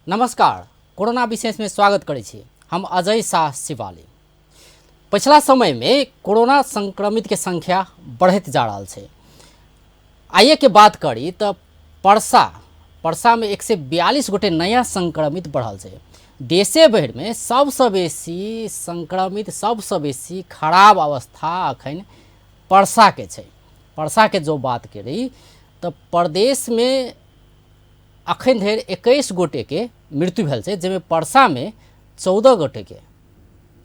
नमस्कार। कोरोना विशेष में स्वागत करै छी। हम अजय शाह शिवाली। पिछला समय में कोरोना संक्रमित के संख्या बढ़त जा रहा है। आइए के बात करी तो परसा में 142 गोटे नया संक्रमित बढ़ल है। देशे भर में सबसे बेसी संक्रमित सबसे बेसी खराब अवस्था अखन परसा के छै। परसा के जो बात करी तो प्रदेश में अखन धरि 21 गोटे के मृत्यु भेल छै, जिसमें परसा में 14 गोटे के,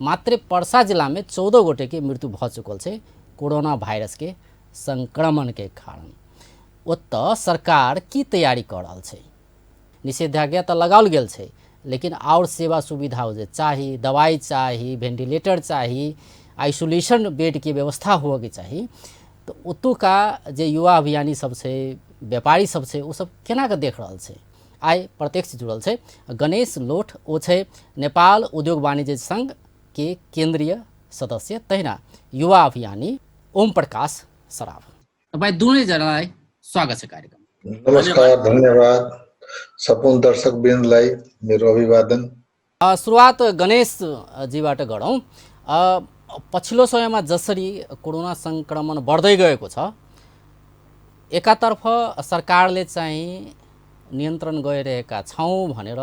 मात्र परसा जिला में 14 गोटे के मृत्यु भ चुकल छै कोरोना वायरस के संक्रमण के कारण। ओतऽ सरकार की तैयारी कर रहल छै? निषेधाज्ञा तो लगाओल गेल छै, लेकिन और सेवा सुविधा हो चाहिए, दवाई चाहिए, वेंटिलेटर चाहिए, आइसोलेशन बेड के व्यवस्था होके चाहिए। तो ओतुका जे युवा अभियानी सब छै, व्यापारी सब छै, वो सब केना के देख रहल छै? आइ प्रत्यक्ष जुड़ल छै गणेश लोठ, ओ छै नेपाल उद्योग वाणिज्य संघ के केंद्रीय सदस्य, तहिना युवा अभियानी ओम प्रकाश सराफ। तपाईँ दुवै जनालाई स्वागत छ कार्यक्रम। नमस्कार, धन्यवाद। सपूर्ण दर्शक वृन्दलाई मेरो अभिवादन। सुरुवात गणेश जीबाट गरौँ। पछिल्लो समयमा जसरी कोरोना संक्रमण बढ्दै गएको छ, एकातर्फ सरकारले चाहिँ नियन्त्रण गरिरहेका छौँ भनेर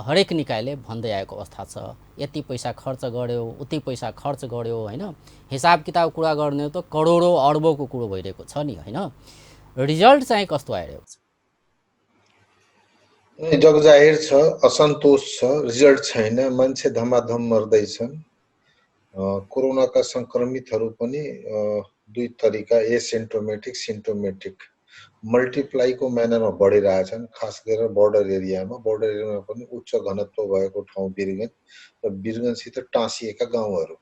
हरेक निकायले भन्दै आएको अवस्था छ। यति पैसा खर्च गर्यो, उति पैसा खर्च गर्यो, हैन? हिसाब किताब कुरा गर्ने त करोडौँ अर्बौंको कुरो भइरहेको छ नि, हैन? रिजल्ट चाहिँ कस्तो आइरहेको छ? जगजाहिर छ, असन्तोष छ, रिजल्ट छैन, मान्छे धमाधम मर्दैछन्। कोरोनाका संक्रमितहरू पनि दुई तरिका, एसिम्प्टोमेटिक, सिम्प्टोमेटिक, मल्टिप्लाईको म्यानरमा बढिरहेछन्। खास गरेर बोर्डर एरियामा पनि उच्च घनत्व भएको ठाउँ वीरगञ्ज र वीरगञ्जसित टाँसिएका गाउँहरू।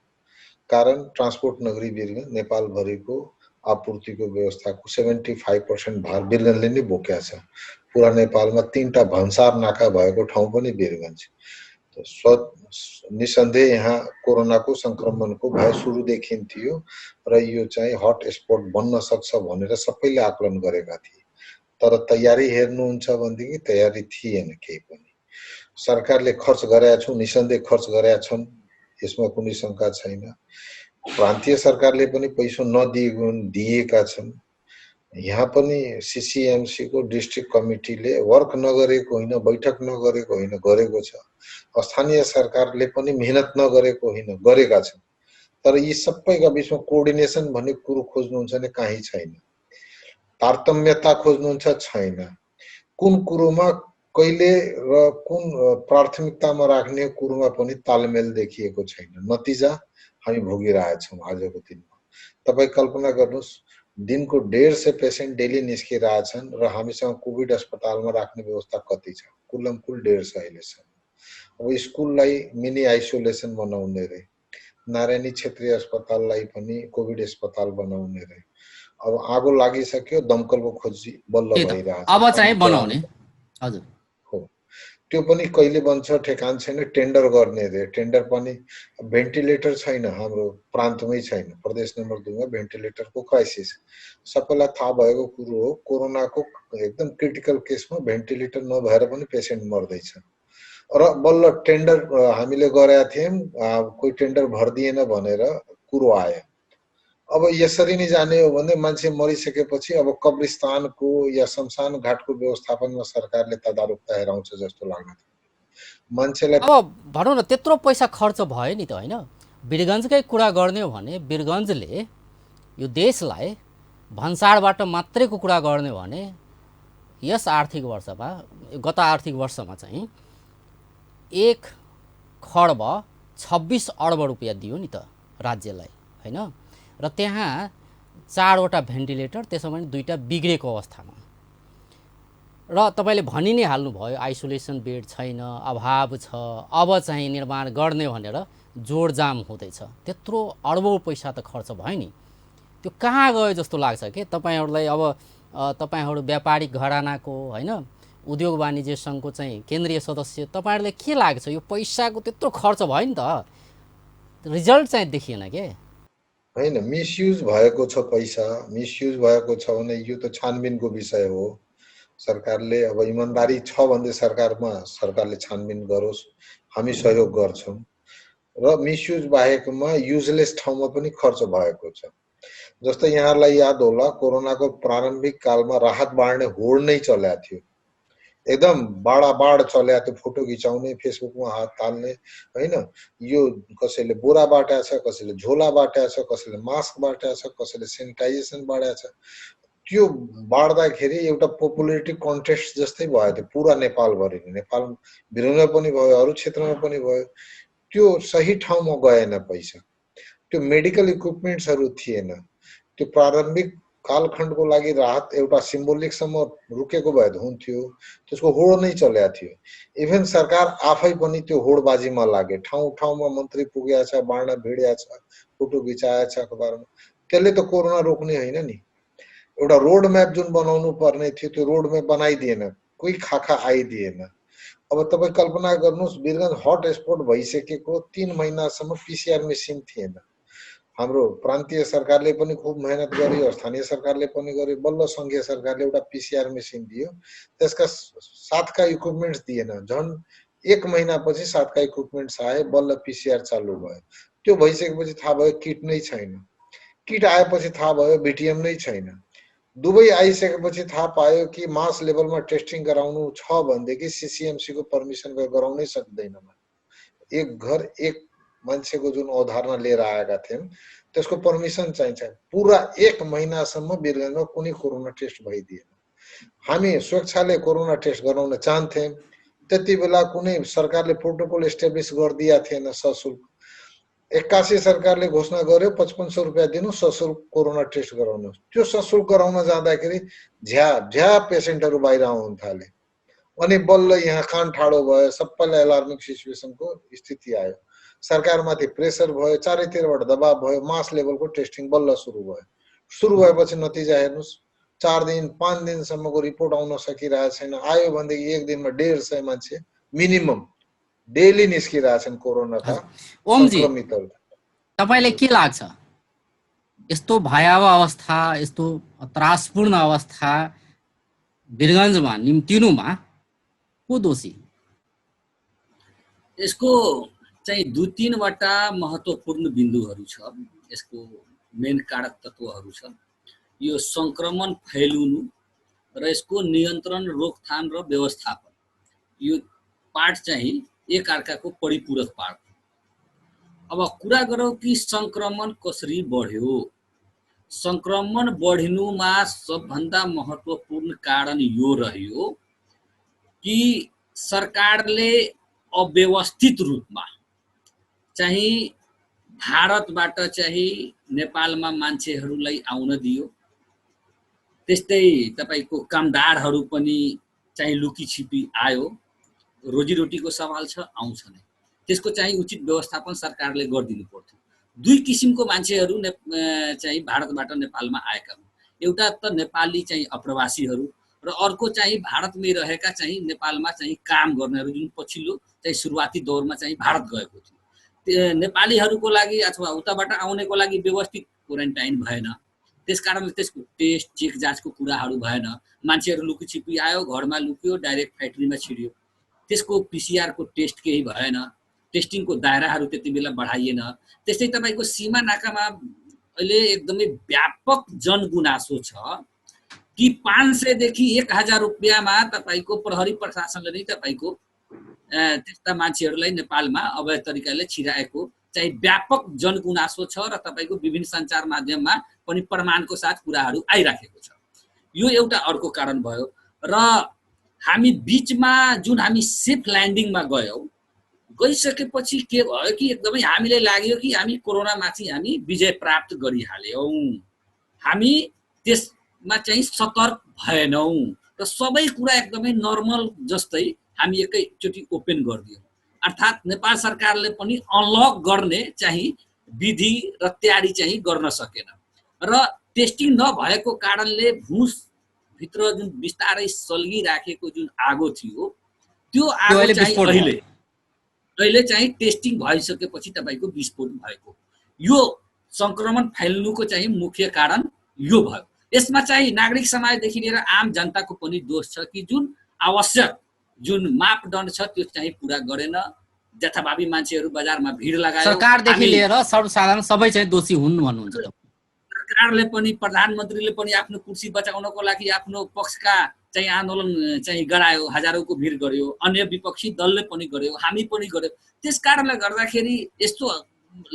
कारण ट्रान्सपोर्ट नगरी वीरगञ्ज नेपालभरिको आपूर्तिको व्यवस्थाको 75% भार वीरगञ्जले नै बोकेको छ। पुरा नेपालमा 3टा भन्सार नाका भएको ठाउँ पनि वीरगञ्ज। निसन्देह यहाँ कोरोनाको संक्रमणको भय सुरुदेखि थियो र यो चाहिँ हट स्पट बन्न सक्छ भनेर सबैले आकलन गरेका थिए। तर तयारी हेर्नुहुन्छ भनेदेखि तयारी थिएन केही पनि। सरकारले खर्च गरेका छु, निसन्देह खर्च गरेका छन्, यसमा कुनै शंका छैन। प्रान्तीय सरकारले पनि पैसा दिएका छन्। यहाँ पनि सीसीएमसी को डिस्ट्रिक्ट कमिटीले वर्क नगरेको होइन, बैठक नगरेको होइन, गरेको छ। स्थानीय सरकारले पनि मेहनत नगरेको होइन, गरेका छन्। तर यी सबैका बीचमा कोअर्डिनेसन भन्ने कुरो खोज्नुहुन्छ भने कहीँ छैन। तारतम्यता खोज्नुहुन्छ, छैन। कुन कुरोमा कहिले र कुन प्राथमिकतामा राख्ने कुरोमा पनि तालमेल देखिएको छैन। नतिजा हामी भोगिरहेछौँ आजको दिनमा। तपाईँ कल्पना गर्नुहोस्, दिनको 150 पेसेन्ट डेली निस्किरहेछन् र हामीसँग कोभिड अस्पतालमा राख्ने व्यवस्था कति छ? कुलमकुल 150 अहिलेसम्म। अब स्कुललाई मिनी आइसोलेसन बनाउने रे, नारायणी क्षेत्रीय अस्पताललाई पनि कोभिड अस्पताल बनाउने रे। अब आगो लागिसक्यो, दमकलको खोजी बल्ल भइरहेछ। अब चाहिँ बनाउने, हजुर हो, त्यो पनि कहिले बन्छ ठेकान छैन। टेन्डर गर्ने रे, टेन्डर पनि भेन्टिलेटर छैन, हाम्रो प्रान्तमै छैन। प्रदेश नम्बर 2 मा भेन्टिलेटरको क्राइसिस सबैलाई थाहा भएको कुरो हो। कोरोनाको एकदम क्रिटिकल केसमा भेन्टिलेटर नभएर पनि पेसेन्ट मर्दैछ र बल्ल टेन्डर हामीले गरेका थियौं, कोही टेन्डर भर्दिएन भनेर कुरो आयो। अब यसरी नै जाने हो भने मान्छे मरिसकेपछि अब कब्रिस्तानको या शमशान घाटको व्यवस्थापनमा सरकारले तदारुकता हेराउँछ जस्तो लाग्न थाल्यो। मान्छेलाई अब भनौँ न, त्यत्रो पैसा खर्च भयो नि त, होइन? वीरगञ्जकै कुरा गर्ने हो भने वीरगञ्जले यो देशलाई भन्सारबाट मात्रैको कुरा गर्ने हो भने यस आर्थिक वर्षमा, गत आर्थिक वर्षमा चाहिँ 1,26 अर्ब रुपियाँ दियो नि त राज्यलाई, होइन? र त्यहाँ 4वटा भेन्टिलेटर, त्यसो भने 2टा बिग्रेको अवस्थामा। र तपाईँले भनि नै हाल्नुभयो, आइसोलेसन बेड छैन, अभाव छ, अब चाहिँ निर्माण गर्ने भनेर जोडजाम हुँदैछ। त्यत्रो अर्बौं पैसा त खर्च भयो नि, त्यो कहाँ गयो जस्तो लाग्छ कि तपाईँहरूलाई? अब तपाईँहरू व्यापारिक घरानाको, होइन, उद्योग वाणिज्य सङ्घको चाहिँ केन्द्रीय सदस्य, तपाईँहरूलाई के लाग्छ? यो पैसाको त्यत्रो खर्च भयो नि त, रिजल्ट चाहिँ देखिएन के? होइन, मिसयुज भएको छ पैसा। मिसयुज भएको छ भने यो त छानबिनको विषय हो। सरकारले अब इमानदारी छ भने सरकारले छानबिन गरोस्, हामी सहयोग गर्छौं र मिसयुज बाहेकमा युजलेस ठाउँमा पनि खर्च भएको छ। जस्तै यहाँलाई याद होला कोरोनाको प्रारम्भिक कालमा राहत बाँड्ने होड नै चलेको थियो, एकदम बाडाबाड चल्या त्यो, फोटो खिचाउने, फेसबुकमा हात हाल्ने हैन। यो कसैले बोरा बाट्या छ, कसैले झोला बाट्या छ, कसैले मास्क बाट्या छ, कसैले सेनिटाइजेसन बाड्या छ। त्यो बाड्दाखेरि एउटा पपुलेरिटी कन्टेस्ट जस्तै भयो त्यो पुरा नेपालभरि नै। नेपाल भित्रमा पनि भयो, अरू क्षेत्रमा पनि भयो। त्यो सही ठाउँमा गएन पैसा, त्यो मेडिकल इक्विपमेन्ट्सहरू थिएन। त्यो प्रारम्भिक कालखण्डको लागि राहत एउटा सिम्बोलिकसम्म रुकेको भए हुन्थ्यो, त्यसको होड नै चलेको थियो। इभन सरकार आफै पनि त्यो होडबाजीमा लागे, ठाउँ ठाउँमा मन्त्री पुगेको छ, बाँड्न भिड्या छ, फोटो खिचाएको छ अखबारमा। त्यसले त कोरोना रोक्ने होइन नि। एउटा रोड म्याप जुन बनाउनु पर्ने थियो त्यो रोड म्याप बनाइदिएन, कोही खाखा आइदिएन। अब तपाईँ कल्पना गर्नुहोस्, वीरगञ्ज हट स्पट भइसकेको 3 महिनासम्म पिसिआर मेसिन थिएन। हाम्रो प्रान्तीय सरकारले पनि खूब मेहनत गर्यो, स्थानीय सरकारले पनि गर्यो, बल्ल संघीय सरकारले एउटा पिसिआर मेसिन दियो, त्यसका साथका इक्विपमेन्ट्स दिएन। झन् 1 महिनापछि साथका इक्विपमेन्ट्स आए, बल्ल पिसिआर चालु भयो। त्यो भइसकेपछि थाहा भयो किट नै छैन, किट आएपछि थाहा भयो बिटिएम नै छैन। दुवै आइसकेपछि थाहा पायो कि मास लेभलमा टेस्टिङ गराउनु छ भनेदेखि सीसीएमसी को पर्मिसन गराउनै सक्दैन। एक घर एक मान्छेको जुन अवधारणा लिएर आएका थियौं त्यसको पर्मिसन चाहिन्छ। पुरा 1 महिनासम्म वीरगञ्जमा कुनै कोरोना टेस्ट भइदिएन। हामी स्वेच्छाले कोरोना टेस्ट गराउन चाहन्थ्यौं, त्यति बेला कुनै सरकारले प्रोटोकल एस्टाब्लिस गरिदिया थिएन सशुल्क। 81 सरकारले घोषणा गर्यो 5500 रुपैयाँ दिनु सशुल्क कोरोना टेस्ट गराउनु। त्यो सशुल्क गराउन जाँदाखेरि झ्या पेसेन्टहरू बाहिर आउन थाले, अनि बल्ल यहाँ कान ठाडो भयो, सबैलाई एलार्मिक सिचुएसनको स्थिति आयो। सरकारमाथि प्रेसर भयो, चारैतिरबाट दबाव भयो, मास लेभलको टेस्टिङ बल्ल सुरु भयो। सुरु भएपछि नतिजा हेर्नुस्, 4 दिन 5 दिनसम्मको रिपोर्ट आउन सकिरहेको छैन। आयो भनेदेखि एक दिनमा 150 मान्छे मिनिमम डेली निस्किरहेछन् कोरोनाका ओमजी, संक्रमितहरू। तपाईलाई के लाग्छ यस्तो भयावह अवस्था, यस्तो त्रासपूर्ण अवस्था वीरगञ्जमा निम्तिनुमा को दोषी? यसको चाहिँ 2-3 वटा महत्त्वपूर्ण बिन्दुहरू छ। यसको मेन कारक तत्त्वहरू छ। यो संक्रमण फैलिनु र यसको नियन्त्रण, रोकथाम र व्यवस्थापन, यो पार्ट चाहिँ एक अर्काको परिपूरक पार्ट। अब कुरा गरौँ कि संक्रमण कसरी बढ्यो। संक्रमण बढ्नुमा सबभन्दा महत्त्वपूर्ण कारण यो रह्यो कि सरकारले अव्यवस्थित रूपमा चाहिँ भारतबाट चाहिँ नेपालमा मान्छेहरूलाई आउन दियो। त्यस्तै तपाईको कामदारहरू पनि चाहिँ लुकीछिपी आयो। रोजीरोटीको सवाल छ, आउँछ नै। त्यसको चाहिँ उचित व्यवस्थापन सरकारले गरिदिनु पर्थ्यो। 2 किसिमको मान्छेहरू चाहिँ भारतबाट नेपालमा आएका हुन्। एउटा त नेपाली चाहिँ अप्रवासीहरू र अर्को चाहिँ भारतमै रहेका चाहिँ नेपालमा चाहिँ काम गर्नेहरू, जुन पछिल्लो चाहिँ सुरुवाती दौरमा चाहिँ भारत गएको थियो। नेपालीहरूको लागि अथवा उताबाट आउनेको लागि व्यवस्थित क्वारेन्टाइन भएन। त्यसकारणले त्यसको टेस्ट चेक जाँचको कुराहरू भएन। मान्छेहरू लुकीछिपी आयो, घरमा लुक्यो, डाइरेक्ट फ्याक्ट्रीमा छिर्यो। त्यसको पिसिआर को टेस्ट केही भएन। टेस्टिङको दायराहरू त्यति बेला बढाइएन। त्यस्तै तपाईको सीमा नाकामा अहिले एकदमै व्यापक जनगुनासो छ कि 500 देखि 1000 रुपैयाँमा तपाईको प्रहरी प्रशासनले नै तपाईको त्यस्ता मान्छेहरूलाई नेपालमा अवैध तरिकाले छिराएको चाहिँ व्यापक जनगुनासो छ र तपाईको विभिन्न सञ्चार माध्यममा पनि प्रमाणको साथ कुराहरू आइराखेको छ। यो एउटा अर्को कारण भयो। र हामी बीचमा जुन हामी सेफ ल्यान्डिङमा गइसकेपछि के भयो कि एकदमै हामीलाई लाग्यो कि हामी कोरोनामाथि हामी विजय प्राप्त गरिहाल्यौं। हामी त्यसमा चाहिँ सतर्क भएनौं र सबै कुरा एकदमै नर्मल जस्तै हामी एकैचोटि ओपन गरिदियौं। अर्थात् नेपाल सरकारले पनि अनलक गर्ने चाहिँ विधि र तयारी चाहिँ गर्न सकेन र टेस्टिङ नभएको कारणले भुस भित्र जुन बिस्तारै सल्गिराखेको जुन आगो थियो त्यो आगो चाहिँ अहिले चाहिँ टेस्टिङ भइसकेपछि तपाईको विस्फोट भएको। यो संक्रमण फैल्नुको चाहिँ मुख्य कारण यो भयो। यसमा चाहिँ नागरिक समाजदेखि लिएर आम जनताको पनि दोष छ कि जुन आवश्यक जुन मापदण्ड छ त्यो चाहिँ पुरा गरेन। जथाभावी मान्छेहरू बजारमा भिड लगायो। सरकारदेखि लिएर सर्वसाधारण सबै चाहिँ दोषी हुन् भन्नुहुन्छ त। सरकारले पनि प्रधानमन्त्रीले पनि आफ्नो कुर्सी बचाउनको लागि आफ्नो पक्षका चाहिँ आन्दोलन चाहिँ गरायो, हजारौंको भिड गर्यो, अन्य विपक्षी दलले पनि गर्यो, हामी पनि गर्यो। त्यस कारणले गर्दाखेरि यस्तो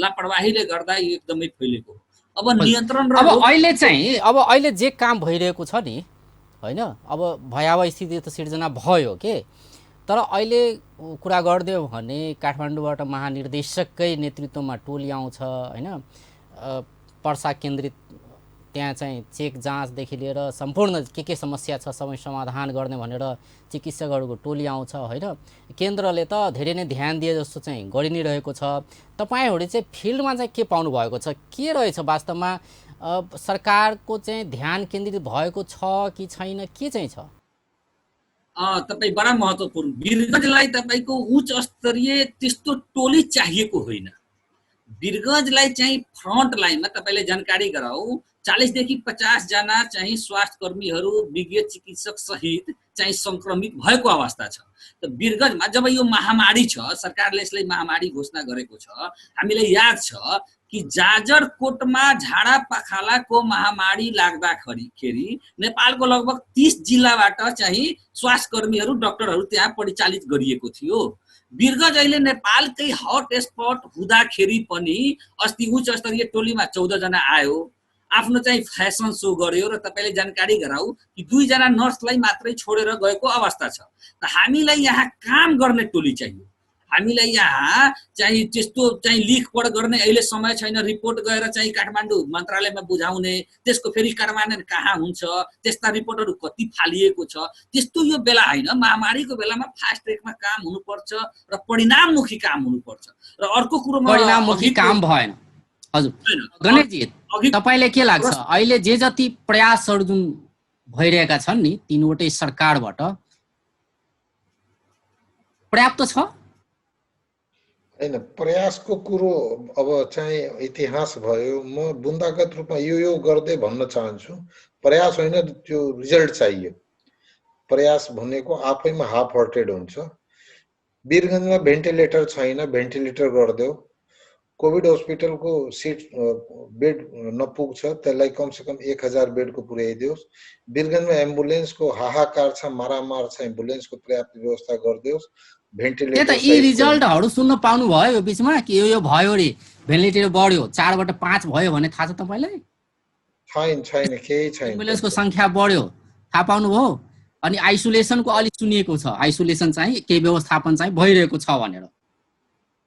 लापरवाहीले गर्दा यो एकदमै फैलेको हो। अब नियन्त्रण र अब अहिले जे काम भइरहेको छ नि हैन, अब भयावह स्थिति त सिर्जना भयो के, तर अहिले कुरा गर्दै भने काठमाडौँबाट महानिर्देशककै नेतृत्वमा टोली आउँछ हैन, पर्सा केन्द्रित त्यहाँ चाहिँ चेक जाँचदेखि लिएर सम्पूर्ण के समस्या छ सबै समाधान गर्ने भनेर चिकित्सकहरूको टोली आउँछ हैन। केन्द्रले त धेरै नै ध्यान दिए जस्तो चाहिँ गरि नै रहेको छ। तपाईहरुले चाहिँ फिल्डमा चाहिँ के पाउनु भएको छ, के रहेछ वास्तवमा सरकारको चाहिँ ध्यान केन्द्रित भएको छ कि छैन, के चाहिँ छ? तपाई बडा महत्त्वपूर्ण, वीरगञ्जलाई तपाईको उच्च स्तरीय त्यस्तो टोली चाहिएको होइन। वीरगञ्जलाई चाहिँ फ्रन्ट लाइनमा तपाईले जानकारी गराऊ 40 देखि 50 जना चाहिँ स्वास्थ्य कर्मीहरू विज्ञ चिकित्सक सहित चाहिँ संक्रमित भएको अवस्था छ। त वीरगञ्जमा जब यो महामारी छ, सरकारले यसलाई महामारी घोषणा गरेको छ, हामीलाई याद छ कि जाजरकोटमा झाडा पखालाको महामारी लाग्दाखेरि नेपालको लगभग 30 जिल्लाबाट चाहिँ स्वास्थ्य कर्मीहरू डाक्टरहरू त्यहाँ परिचालित गरिएको थियो। वीरगञ्ज अहिले नेपालकै हट स्पट हुँदाखेरि पनि अस्ति उच्च स्तरीय टोलीमा 14 जना आयो, आफ्नो चाहिँ फ्यासन सो गर्यो र तपाईले जानकारी गराऊ कि 2 जना नर्सलाई मात्रै छोडेर गएको अवस्था छ। त हामीलाई यहाँ काम गर्ने टोली चाहियो। हामीलाई यहाँ चाहिँ त्यस्तो चाहिँ लिख पढ गर्ने अहिले समय छैन। रिपोर्ट गएर चाहिँ काठमाडौँ मन्त्रालयमा बुझाउने, त्यसको फेरि कार्यान्वयन कहाँ हुन्छ, त्यस्ता रिपोर्टहरू कति फालिएको छ, त्यस्तो यो बेला होइन। महामारीको बेलामा फास्ट ट्र्याकमा काम हुनुपर्छ र परिणाममुखी काम हुनुपर्छ। र अर्को कुरोमा परिणाममुखी काम भएन। हजुर गणेशजी, तपाईलाई के लाग्छ अहिले जे जति प्रयासहरू जुन भइरहेका छन् नि तीनवटै सरकारबाट पर्याप्त छ? हैन, प्रयासको कुरो अब चाहिँ इतिहास भयो। म बुन्दागत रूपमा यो गर्दै भन्न चाहन्छु, प्रयास होइन, त्यो रिजल्ट चाहियो। प्रयास भनेको आफैमा हाफ हार्टेड हुन्छ। वीरगञ्जमा भेन्टिलेटर छैन, भेन्टिलेटर गरिदेऊ। कोभिड हस्पिटलको सिट बेड नपुग्छ, त्यसलाई कमसेकम 1000 बेडको पुर्याइदियोस्। वीरगञ्जमा एम्बुलेन्सको हाहाकार छ, मारामार छ, एम्बुलेन्सको पर्याप्त व्यवस्था गरिदियोस्। भेन्टिलेटर यी रिजल्टहरू सुन्न पाउनु भयो यो बीचमा कि यो भयो रे, भेन्टिलेटर बढ्यो 4 बाट 5 भयो भने थाहा छ तपाईलाई? छैन, केही छैन। एम्बुलेन्सको संख्या बढ्यो थाहा पाउनु भयो? अनि आइसोलेसनको अलि सुनिएको छ, आइसोलेसन चाहिँ केही व्यवस्थापन चाहिँ भइरहेको छ भनेर।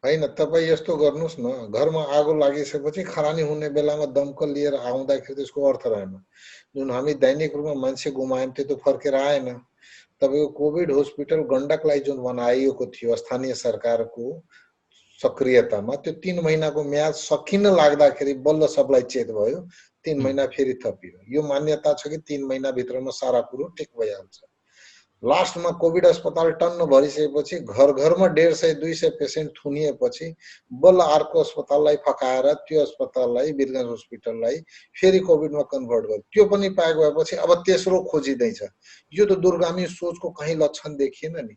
हैन, तपाईँ यस्तो गर्नुस् न, घरमा आगो लागिसकेपछि खरानी हुने बेलामा दमकल लिएर आउँदाखेरि त्यसको अर्थ रहेन। जुन हामी दैनिक रूपमा मान्छे गुमायौं त्यो त फर्केर आएन। तपाईको कोभिड हस्पिटल गण्डकलाई जुन बनाइएको थियो स्थानीय सरकारको सक्रियतामा, त्यो 3 महिनाको म्याद सकिन लाग्दाखेरि बल्ल सबलाई चेत भयो, 3 महिना फेरि थपियो। यो मान्यता छ कि 3 महिना भित्रमा सारा कुरो ठिक भइहाल्छ। लास्टमा कोभिड अस्पताल टन्न भरिसकेपछि घर घरमा 150-200 पेसेन्ट थुनिएपछि बल्ल अर्को अस्पताललाई फकाएर त्यो अस्पताललाई वीरगञ्ज हस्पिटललाई फेरि कोभिडमा कन्भर्ट गर्यो। त्यो पनि पाएको भएपछि अब तेस्रो खोजिँदैछ। यो त दूरगामी सोचको कहीँ लक्षण देखिएन नि।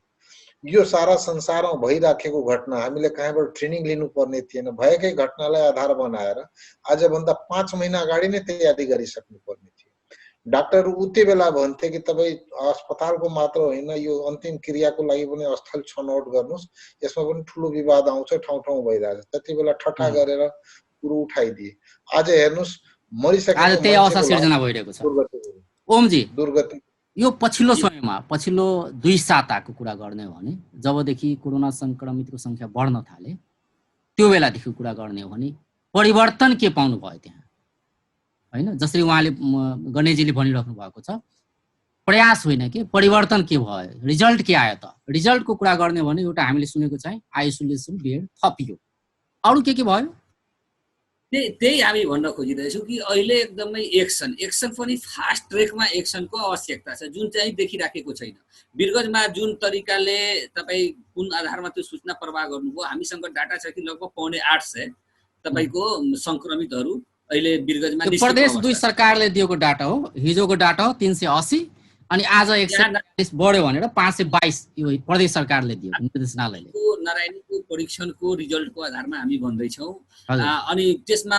यो सारा संसारमा भइराखेको घटना, हामीले कहाँबाट ट्रेनिङ लिनुपर्ने थिएन। भएकै घटनालाई आधार बनाएर आजभन्दा 5 महिना अगाडि नै तयारी गरिसक्नु पर्ने थियो। डाक्टर उति बेला भन्थे कि तपाईँ अस्पतालको मात्र होइन, यो अन्तिम क्रियाको लागि पनि स्थल छनौट गर्नुस्, यसमा पनि ठुलो विवाद आउँछ, ठाउँ ठाउँ भइरहेछ। त्यति बेला ठट्टा गरेर कुरो उठाइदिए। आज हेर्नुस् मरिसकेको आज त्यही अवस्था सिर्जना भइरहेको छ। ओमजी, दुर्गति यो पछिल्लो समयमा पछिल्लो 2 साताको कुरा गर्ने हो भने जबदेखि कोरोना संक्रमितको संख्या बढ्न थाले त्यो बेलादेखि कुरा गर्ने हो भने परिवर्तन के पाउनु भयो त्यहाँ हैन? जसरी उहाँले गणेशजीले भनिराख्नु भएको छ, प्रयास होइन कि परिवर्तन के भयो, रिजल्ट के आयो त? रिजल्टको कुरा गर्ने हो भने एउटा हामीले सुनेको चाहिँ आइसोलेसन बेड थपियो, अरु के भयो? त्यही हामी भन्न खोजिरहेछौँ कि अहिले एकदमै एक्सन पनि फास्ट ट्र्याकमा एक्सनको आवश्यकता छ, जुन चाहिँ देखिराखेको छैन। वीरगञ्जमा जुन तरिकाले तपाईँ कुन आधारमा त्यो सूचना प्रवाह गर्नुभयो, हामीसँग डाटा छ कि लगभग 850 तपाईको संक्रमितहरू अहिले वीरगञ्जमा यो निस्केको प्रदेश 2 अवस्था छ। सरकारले दिएको डाटा हो, हिजोको डाटा हो 380 अनि आज 140 बढ्यो भनेर 522 यो प्रदेश सरकारले दियो निर्देशनालयले। नारायणीको परीक्षणको रिजल्टको आधारमा हामी भन्दैछौँ। हजुर। अनि त्यसमा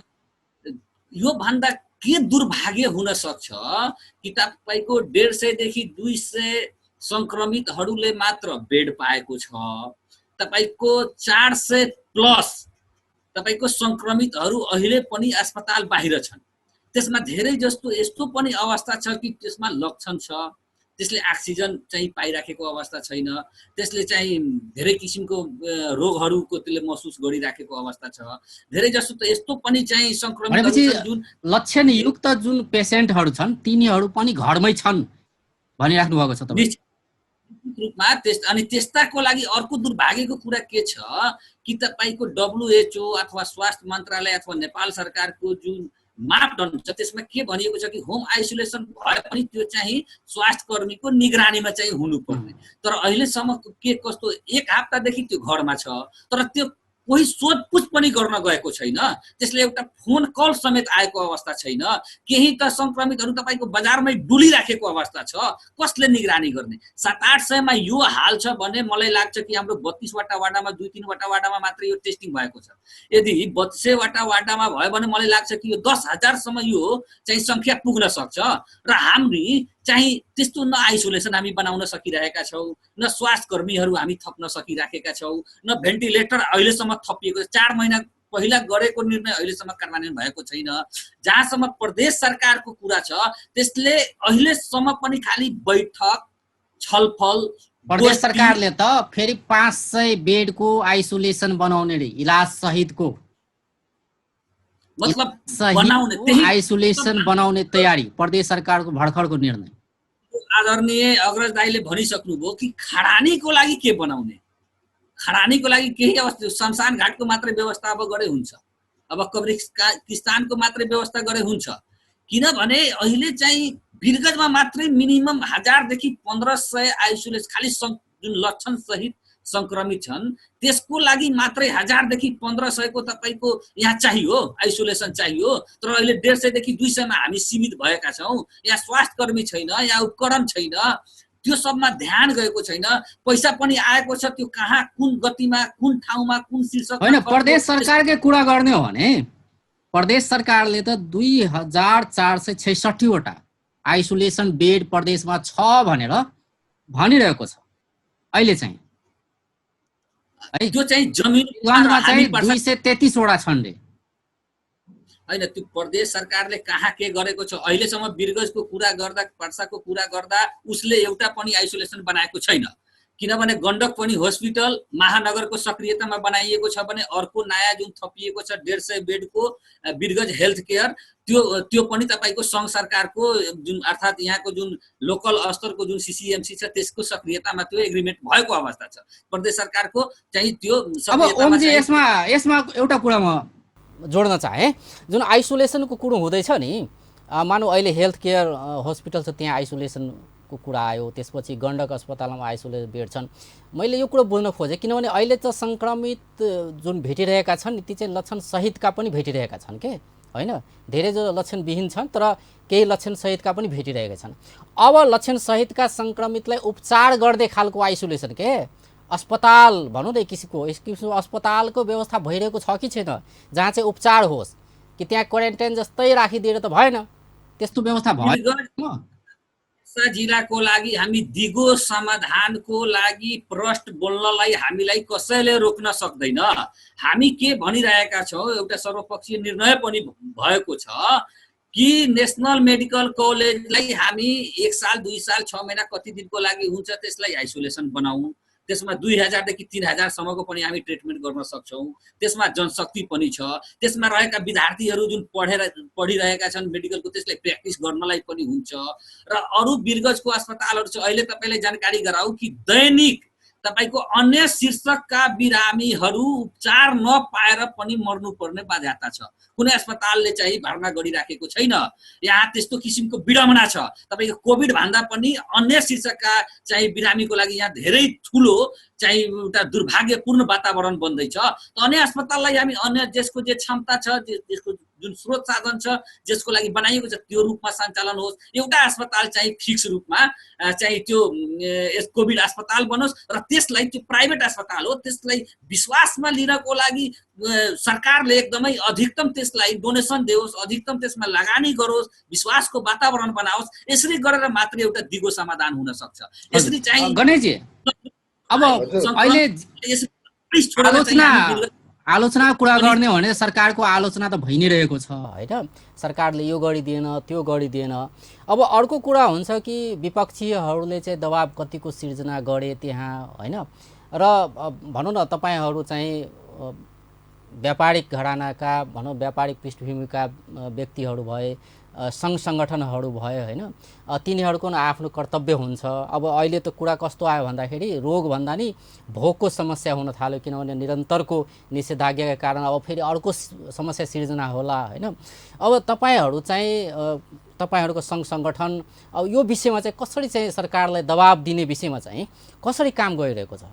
यो भन्दा के दुर्भाग्य हुन सक्छ कि तपाईको 150 देखि 200 संक्रमितहरूले मात्र बेड पाएको छ, तपाईको 400 प्लस तपाईको संक्रमितहरू अहिले पनि अस्पताल बाहिर छन्। त्यसमा धेरै जस्तो यस्तो पनि अवस्था छ कि त्यसमा लक्षण छ, त्यसले ऑक्सिजन चाहिँ पाइराखेको अवस्था छैन, त्यसले चाहिँ धेरै किसिमको रोगहरूको त्यसले महसुस गरिराखेको अवस्था छ। धेरै जस्तो त यस्तो पनि चाहिँ संक्रमितहरू छन् जुन लक्षणयुक्त जुन पेशेन्टहरू छन् तिनीहरू पनि घरमै छन् भनिराख्नु भएको छ तपाईले। रूपमा अनि त्यस्ताको लागि अर्को दुर्भाग्यको कुरा के छ कि तपाईको WHO अथवा स्वास्थ्य मन्त्रालय अथवा नेपाल सरकारको जुन मापदण्ड छ त्यसमा के भनिएको छ कि होम आइसोलेसन भए पनि त्यो चाहिँ स्वास्थ्य कर्मीको निगरानीमा चाहिँ हुनुपर्ने। तर अहिलेसम्म के कस्तो 1 हप्तादेखि त्यो घरमा छ, तर त्यो कोही सोधपुछ पनि गर्न गएको छैन, त्यसले एउटा फोन कल समेत आएको अवस्था छैन। केही त संक्रमितहरू तपाईको बजारमै डुलिराखेको अवस्था छ, कसले निगरानी गर्ने? 700-800 मा यो हाल छ भने मलाई लाग्छ कि हाम्रो 32 वटा वाडामा 2-3 वटा वाडामा मात्र यो टेस्टिङ भएको छ। यदि 32 वटा वाडामा भयो भने मलाई लाग्छ कि यो 10,000 सम्म यो चाहिँ संख्या पुग्न सक्छ र हामी चाहिँ त्यस्तो न आइसोलेसन हामी बनाउन सकिरहेका छौँ, न स्वास्थ्य कर्मीहरू हामी थप्न सकिराखेका छौँ, न भेन्टिलेटर अहिलेसम्म थपिएको 4 महिना पहिला गरेको निर्णय अहिलेसम्म कार्यान्वयन भएको छैन। जहाँसम्म प्रदेश सरकारको कुरा छ त्यसले अहिलेसम्म पनि खाली बैठक छलफल। प्रदेश सरकारले त फेरि 500 बेडको आइसोलेसन बनाउने रे, इलाज सहितको मतलब बनाउने त्यही आइसोलेसन बनाउने तयारी प्रदेश सरकारको भर्खरको निर्णय। आदरणीय अग्रज दाइले भनिसक्नुभयो कि खडानीको लागि के बनाउने, खडानीको लागि केही अवस्था शमशान घाटको मात्रै व्यवस्था अब गरे हुन्छ, अब कब्रिस्तानको मात्रै व्यवस्था गरे हुन्छ। किनभने अहिले चाहिँ वीरगञ्जमा मात्रै मिनिमम 1000 देखि 1500 आइसोलेसन खाली जुन लक्षण सहित संक्रमित छन् त्यसको लागि मात्रै 1000 देखि 1500 को तपाईको यहाँ चाहियो, आइसोलेसन चाहियो। तर अहिले 150 देखि 200 मा हामी सीमित भएका छौँ। यहाँ स्वास्थ्य कर्मी छैन, यहाँ उपकरण छैन, त्यो सबमा ध्यान गएको छैन। पैसा पनि आएको छ, त्यो कहाँ कुन गतिमा कुन ठाउँमा कुन शीर्षकमा हैन। प्रदेश सरकारकै कुरा गर्ने हो भने प्रदेश सरकारले त 2466 वटा आइसोलेसन बेड प्रदेशमा छ भनेर भनिरहेको छ अहिले चाहिँ। त्यो चाहिँ जमिनमा चाहिँ 233 वटा छन् रे। हैन, त्यो प्रदेश सरकारले कहाँ के गरेको छ अहिलेसम्म वीरगञ्जको कुरा गर्दा, पर्साको कुरा गर्दा उसले एउटा पनि आइसोलेसन बनाएको छैन। किनभने गण्डक पनि हस्पिटल महानगरको सक्रियतामा बनाइएको छ भने अर्को नयाँ जुन थपिएको छ 150 बेडको वीरगञ्ज हेल्थ केयर, त्यो पनि तपाईको संघ सरकारको जुन अर्थात यहाँको जुन लोकल स्तरको जुन CCMC छ त्यसको सक्रियतामा त्यो एग्रिमेन्ट भएको अवस्था छ। प्रदेश सरकारको चाहिँ त्यो अब ओमजी यसमा एउटा कुरा म जोड्न चाहे, जुन आइसोलेसनको कुरो हुँदैछ नि, मानौ अहिले हेल्थ केयर हस्पिटल छ त्यहाँ आइसोलेसनको कुरा आयो, त्यसपछि गण्डक अस्पतालमा आइसोलेसन बेड छन्। मैले यो कुरो बोल्न खोजेँ किनभने अहिले त संक्रमित जुन भेटिरहेका छन् ती चाहिँ लक्षण सहितका पनि भेटिरहेका छन् के हैन, धेरै जो लक्षणविहीन छन् तर केही लक्षण सहितका पनि भेटिरहेका छन्। अब लक्षण सहितका संक्रमितलाई उपचार गर्दै खालको आइसोलेसन के अस्पताल भनौँ न एक किसिमको अस्पतालको व्यवस्था भइरहेको छ कि छैन जहाँ चाहिँ उपचार होस्, कि त्यहाँ क्वारेन्टाइन जस्तै राखिदिएर त भएन, त्यस्तो व्यवस्था भयो। जिल्लाको लागि हामी दिगो समाधानको लागि प्रष्ट बोल्नलाई हामीलाई कसैले रोक्न सक्दैन। हामी के भनिरहेका छौँ, एउटा सर्वपक्षीय निर्णय पनि भएको छ कि नेशनल मेडिकल कलेजलाई हामी 1 साल 2 साल 6 महिना कति दिनको लागि हुन्छ त्यसलाई आइसोलेसन बनाऊ। त्यसमा 2000 देखि 3000 सम्मको पनि हामी ट्रिटमेन्ट गर्न सक्छौँ। त्यसमा जनशक्ति पनि छ, त्यसमा रहेका विद्यार्थीहरू जुन पढिरहेका छन् मेडिकलको त्यसलाई प्र्याक्टिस गर्नलाई पनि हुन्छ। र अरू वीरगञ्जको अस्पतालहरू छ, अहिले तपाईँलाई जानकारी गराऊ कि दैनिक तपाईको अन्य शीर्षकका बिरामीहरू उपचार नपाएर पनि मर्नुपर्ने बाध्यता छ। कुनै अस्पतालले चाहिँ भर्ना गरिराखेको छैन। यहाँ त्यस्तो किसिमको विडम्बना छ। तपाईको कोभिड भन्दा पनि अन्य शीर्षकका चाहिँ बिरामीको लागि यहाँ धेरै ठुलो चाहिँ एउटा दुर्भाग्यपूर्ण वातावरण बन्दैछ। अन्य अस्पताललाई हामी अन्य जसको जे क्षमता छ, जसको जुन स्रोत साधन छ, जसको लागि बनाइएको छ त्यो रूपमा सञ्चालन होस्। एउटा अस्पताल चाहिँ फिक्स रूपमा चाहिँ त्यो कोभिड अस्पताल बनोस् र त्यसलाई त्यो प्राइभेट अस्पताल हो, त्यसलाई विश्वासमा लिनको लागि सरकारले एकदमै अधिकतम त्यसलाई डोनेसन देओस्, अधिकतम त्यसमा लगानी गरोस्, विश्वासको वातावरण बनाओस्। यसरी गरेर मात्र एउटा दिगो समाधान हुन सक्छ। यसरी चाहिँ गणेशजी अब अहिले आलोचना कुरा गर्ने भने सरकारको आलोचना त भइ नै रहेको छ हैन। सरकारले यो गरिदिएन, त्यो गरिदिएन। अब अर्को कुरा हुन्छ कि विपक्षीहरूले चाहिँ दबाब कतिको सिर्जना गरे त्यहाँ हैन। र भनौँ न तपाईहरू चाहिँ व्यापारिक घरानाका भनौँ व्यापारिक पृष्ठभूमिका व्यक्तिहरू भए, सङ्घ सङ्गठनहरू भयो हैन, तिनीहरूको आफ्नो कर्तव्य हुन्छ। अब अहिले त कुरा कस्तो आयो भन्दाखेरि रोग भन्दा नि भोकको समस्या हुन थाल्यो, किनभने निरन्तरको निषेधाज्ञाका कारण अब फेरि अर्को समस्या सिर्जना होला हैन। अब तपाईहरू चाहिँ तपाईहरूको सङ्घ सङ्गठन अब यो विषयमा चाहिँ कसरी चाहिँ सरकारलाई दबाब दिने विषयमा चाहिँ कसरी काम गरिरहेको छ?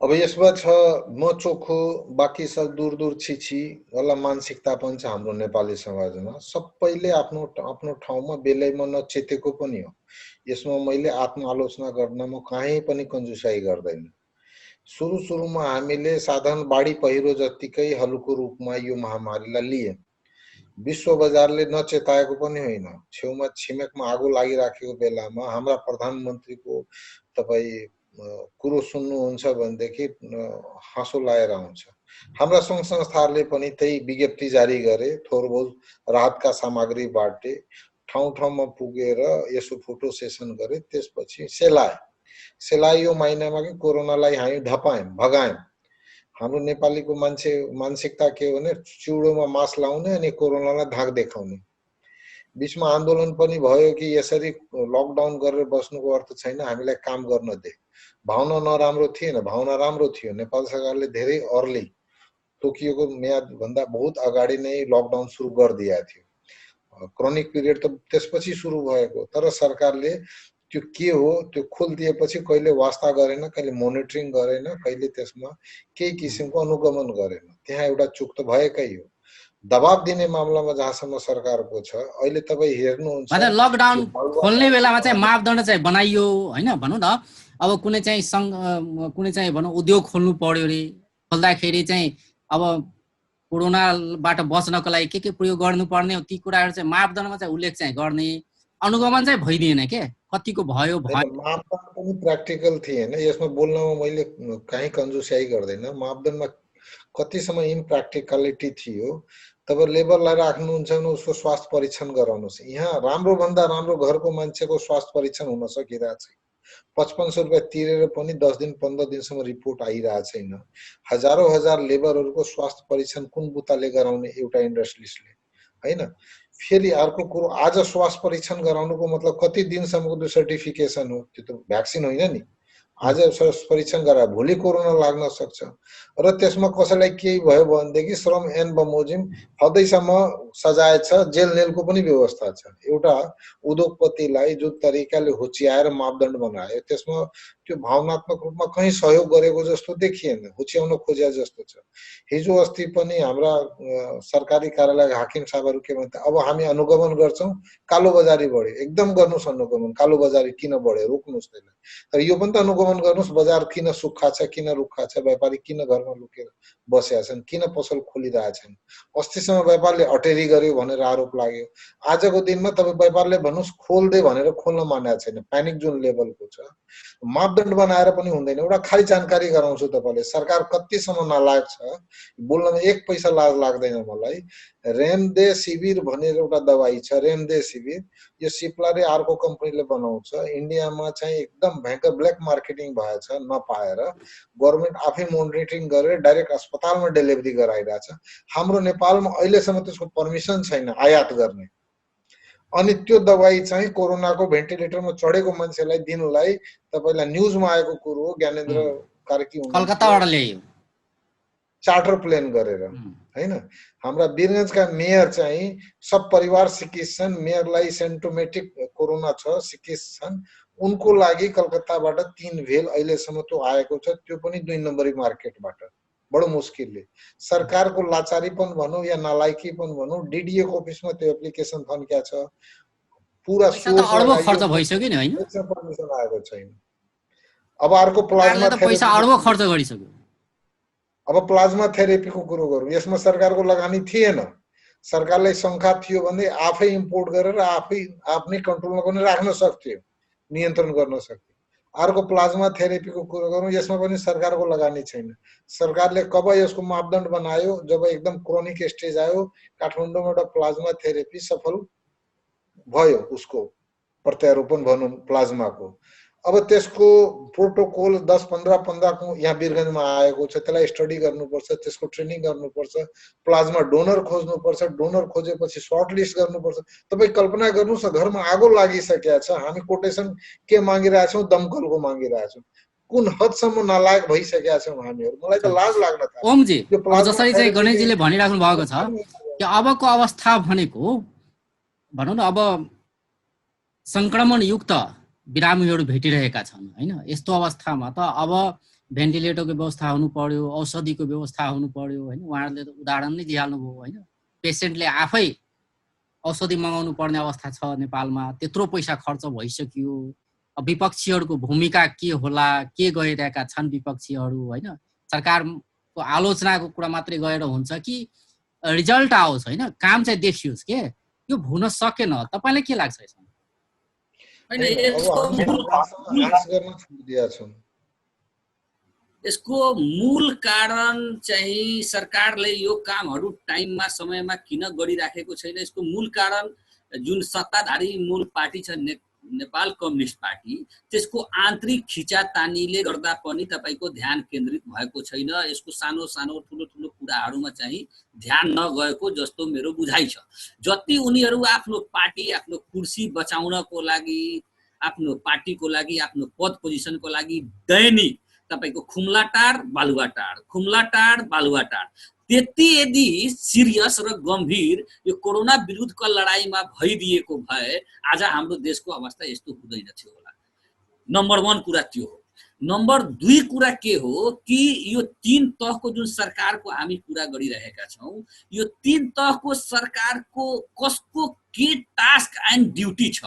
अब यसमा छ म चोखो बाँकी सब दूर दूर छिछि वाला मानसिकता पनि छ हाम्रो नेपाली समाजमा। सबैले आफ्नो आफ्नो ठाउँमा बेलैमा नचेतेको पनि हो। यसमा मैले आत्मआलोचना गर्नमा कहीँ पनि कन्जुसाई गर्दैन। सुरुमा हामीले साधारण बाढी पहिरो जत्तिकै हल्को रूपमा यो महामारीलाई लिए। विश्व बजारले नचेताएको पनि होइन। छेउमा छिमेकमा आगो लागिराखेको बेलामा हाम्रा प्रधानमन्त्रीको तपाईँ कुरो सुन्नुहुन्छ भनेदेखि हाँसो लागेर आउँछ। हाम्रा सङ्घ संस्थाहरूले पनि त्यही विज्ञप्ति जारी गरे, थोर बहुत राहतका सामग्री बाटे, ठाउँ ठाउँमा पुगेर यसो फोटो सेसन गरे। त्यसपछि सेलाए यो महिनामा कि कोरोनालाई हामी धपायौँ, भगायौँ। हाम्रो नेपालीको मान्छे मानसिकता के हो भने चिउडोमा मास लाउने अनि कोरोनालाई धाक देखाउने। बीचमा आन्दोलन पनि भयो कि यसरी लकडाउन गरेर बस्नुको अर्थ छैन, हामीलाई काम गर्न दे। भावना नराम्रो थिएन, भावना राम्रो थियो। नेपाल सरकारले धेरै अर्ली तोकिएको म्याद भन्दा बहुत अगाडि नै लकडाउन सुरु गरिदिएको थियो। क्रोनिक पिरियड त त्यसपछि सुरु भएको, तर सरकारले त्यो के हो त्यो खोलिदिएपछि कहिले वास्ता गरेन, कहिले मोनिटरिङ गरेन, कहिले त्यसमा केही किसिमको अनुगमन गरेन। त्यहाँ एउटा चुक त भएकै हो। दबाब दिने मामलामा जहाँसम्म सरकारको छ, अहिले तपाईँ हेर्नुहुन्छ मतलब लकडाउन खोल्ने बेलामा चाहिँ मापदण्ड चाहिँ बनाइयो हैन। भनौँ न अब कुनै चाहिँ भनौँ उद्योग खोल्नु पर्यो रे, खोल्दाखेरि चाहिँ अब कोरोनाबाट बच्नको लागि के प्रयोग गर्नुपर्ने हो ती कुराहरू चाहिँ मापदण्डमा चाहिँ उल्लेख चाहिँ गर्ने, अनुगमन चाहिँ भइदिएन के, कतिको भयो मापदण्ड पनि प्र्याक्टिकल थिएन। यसमा बोल्नमा मैले कहीँ कन्जुसाई गर्दैन। मापदण्डमा कतिसम्म इम्प्र्याक्टिकलिटी थियो। तब लेबरलाई राख्नुहुन्छ भने उसको स्वास्थ्य परीक्षण गराउनुहोस्। यहाँ राम्रो भन्दा राम्रो घरको मान्छेको स्वास्थ्य परीक्षण हुन सकिरहेको छैन। 5500 रुपियाँ तिरेर पनि 10 दिन 15 दिनसम्म रिपोर्ट आइरहेको छैन। हजारौं हजार लेबरहरूको स्वास्थ्य परीक्षण कुन बुताले गराउने एउटा इन्डस्ट्रियलिस्टले हैन। फेरि अर्को कुरो, आज स्वास्थ्य परीक्षण गराउनुको मतलब कति दिनसम्मको त्यो सर्टिफिकेसन हो, त्यो त भ्याक्सिन होइन नि। आज स्वास्थ्य परीक्षण गराए भोलि कोरोना लाग्न सक्छ। र त्यसमा कसैलाई केही भयो भनेदेखि श्रम ऐन बमोजिम हदैसम्म सजाय छ, जेल नेलको पनि व्यवस्था छ। एउटा उद्योगपतिलाई जुन तरिकाले होच्याएर मापदण्ड बनायो त्यसमा त्यो भावनात्मक रूपमा कहीँ सहयोग गरेको जस्तो देखिएन, होच्याउन खोजे जस्तो छ। हिजो अस्ति पनि हाम्रा सरकारी कार्यालय हाकिम साहबहरू के भन्थे, अब हामी अनुगमन गर्छौँ, कालो बजारी बढ्यो। एकदम गर्नुहोस् अनुगमन, कालो बजारी किन बढ्यो रोक्नुहोस् त्यसलाई। तर यो पनि त अनुगमन गर्नुहोस्, बजार किन सुक्खा छ, किन रुक्खा छ, व्यापारी किन घरमा लुकेर बसेका छन्, किन पसल खोलिरहेछन्। अस्तिसम्म व्यापारले अटेरी गर्यो भनेर आरोप लाग्यो। आजको दिनमा तपाईँ व्यापारले भन्नुहोस् खोल्दे भनेर खोल्न मानेको छैन। प्यानिक जुन लेभलको छ, मापदण्ड बनाएर पनि हुँदैन। एउटा खाली जानकारी गराउँछु तपाईँले, सरकार कतिसम्म नालायक छ बोल्नमा एक पैसा लाज लाग्दैन मलाई। रेमडेसिभिर भनेर एउटा दबाई छ, रेमडेसिभिर। यो सिप्लाले अर्को कम्पनीले बनाउँछ। इन्डियामा चाहिँ एकदम भयङ्कर ब्ल्याक मार्केटिङ भएछ नपाएर। गभर्मेन्ट आफै मोनिटरिङ गरेर डाइरेक्ट अस्पतालमा डेलिभरी गराइरहेछ। हाम्रो नेपालमा अहिलेसम्म त्यसको पर्मिसन छैन आयात गर्ने। अनि त्यो दबाई चाहिँ कोरोनाको भेन्टिलेटरमा चढेको मान्छेलाई दिनलाई तपाईँलाई न्युजमा आएको कुरो हो। ज्ञानेन्द्र कार्की कलकत्ताबाट ल्यायो चार्टर प्लेन गरेर हैन। हाम्रा वीरगञ्जका मेयर चाहिँ सब परिवार सिकिन्छन्, मेयरलाई सिम्प्टोमेटिक कोरोना कोरोना छ सिकेस छन् उनको लागि कलकत्ताबाट 3 भेल अहिलेसम्म त्यो आएको छ, त्यो पनि 2 नम्बरी मार्केटबाट बडो मुस्किलले। सरकारको लाचारीपन भनौँ या नालायकीपन भनौँ, डीडीए को अफिसमा त्यो एप्लिकेसन थन्क्या छ, पुरा पैसा त सोर्स अरबौँ लगाइयो, खर्च भइसक्यो नि हैन? त्यसमा परमिसन आएको छैन। अब अर्को सरकारले प्लाज्मा त पैसा थेरेपी, अरबौँ खर्च गरिसक्यो। अब प्लाज्मा थेरेपीको कुरो गरौँ, यसमा सरकारको लगानी थिएन। सरकारलाई शङ्का थियो भने आफै इम्पोर्ट गरेर आफै आफ्नै कन्ट्रोलमा पनि राख्न सक्थ्यो, नियन्त्रण गर्न सक्थ्यो। अर्को प्लाज्मा थेरेपीको कुरो गरौँ, यसमा पनि सरकारको लगानी छैन। सरकारले कब यसको मापदण्ड बनायो जब एकदम क्रोनिक स्टेज आयो, काठमाडौँमा एउटा प्लाज्मा थेरेपी सफल भयो, उसको प्रत्यारोपण भनौँ प्लाज्माको। अब त्यसको प्रोटोकल 10-15 को यहाँ वीरगञ्जमा आएको छ, त्यसलाई स्टडी गर्नुपर्छ, त्यसको ट्रेनिङ गर्नुपर्छ, प्लाज्मा डोनर खोज्नुपर्छ, डोनर खोजेपछि सर्ट लिस्ट गर्नुपर्छ। तपाईँ कल्पना गर्नुहोस् न, घरमा आगो लागिसकेको छ, हामी कोटेसन के मागिरहेछौँ, दमकलको मागिरहेछौँ। कुन हदसम्म नालायक भइसकेका छौँ हामीहरू, मलाई त लाज लाग्न थाल्यो। ओमजी, यो अब प्लाज्मा जसरी चाहिँ गणेशजीले भनिराख्नु भएको छ कि अबको अवस्था भनेको भनौँ न, अब संक्रमणयुक्त बिरामीहरू भेटिरहेका छन् हैन? यस्तो अवस्थामा त अब भेन्टिलेटरको व्यवस्था हुनु पर्यो, औषधिको व्यवस्था हुनु पर्यो हैन? उहाँहरूले त उदाहरण नै दिइहाल्नु भयो हैन? पेसेन्टले आफै औषधि मगाउनु पर्ने अवस्था छ नेपालमा, त्यत्रो पैसा खर्च भइसक्यो। अब विपक्षीहरूको भूमिका के होला, के गरिरहेका छन् विपक्षीहरू हैन? सरकारको आलोचनाको कुरा मात्रै गएर हुन्छ कि रिजल्ट आओस् हैन, काम चाहिँ देखियोस् के? यो हुन सकेन। तपाईलाई के लाग्छ यसमा? हैन, यसको मूल कारण चाहिँ सरकारले यो कामहरू टाइममा समयमा किन गरिराखेको छैन, यसको मूल कारण जुन सत्ताधारी मूल पार्टी छ नेपाल कम्युनिस्ट पार्टी, त्यसको आन्तरिक खिचातानीले गर्दा पनि तपाईको ध्यान केन्द्रित भएको छैन। यसको सानो सानो ठुलो ठुलो कुराहरूमा चाहिँ ध्यान नगएको जस्तो मेरो बुझाइ छ। जति उनीहरू आफ्नो पार्टी, आफ्नो कुर्सी बचाउनको लागि, आफ्नो पार्टीको लागि, आफ्नो पद पोजिसनको लागि दैनिक तपाईको खुम्लाटार बालुवाटार त्यति यदि सिरियस र गम्भीर यो कोरोना विरुद्धको लडाईँमा भइदिएको भए आज हाम्रो देशको अवस्था यस्तो हुँदैन थियो होला। नम्बर 1 कुरा त्यो हो। नम्बर 2 कुरा के हो कि यो 3 तहको जुन सरकारको हामी कुरा गरिरहेका छौँ, यो 3 तहको सरकारको कसको के टास्क एन्ड ड्युटी छ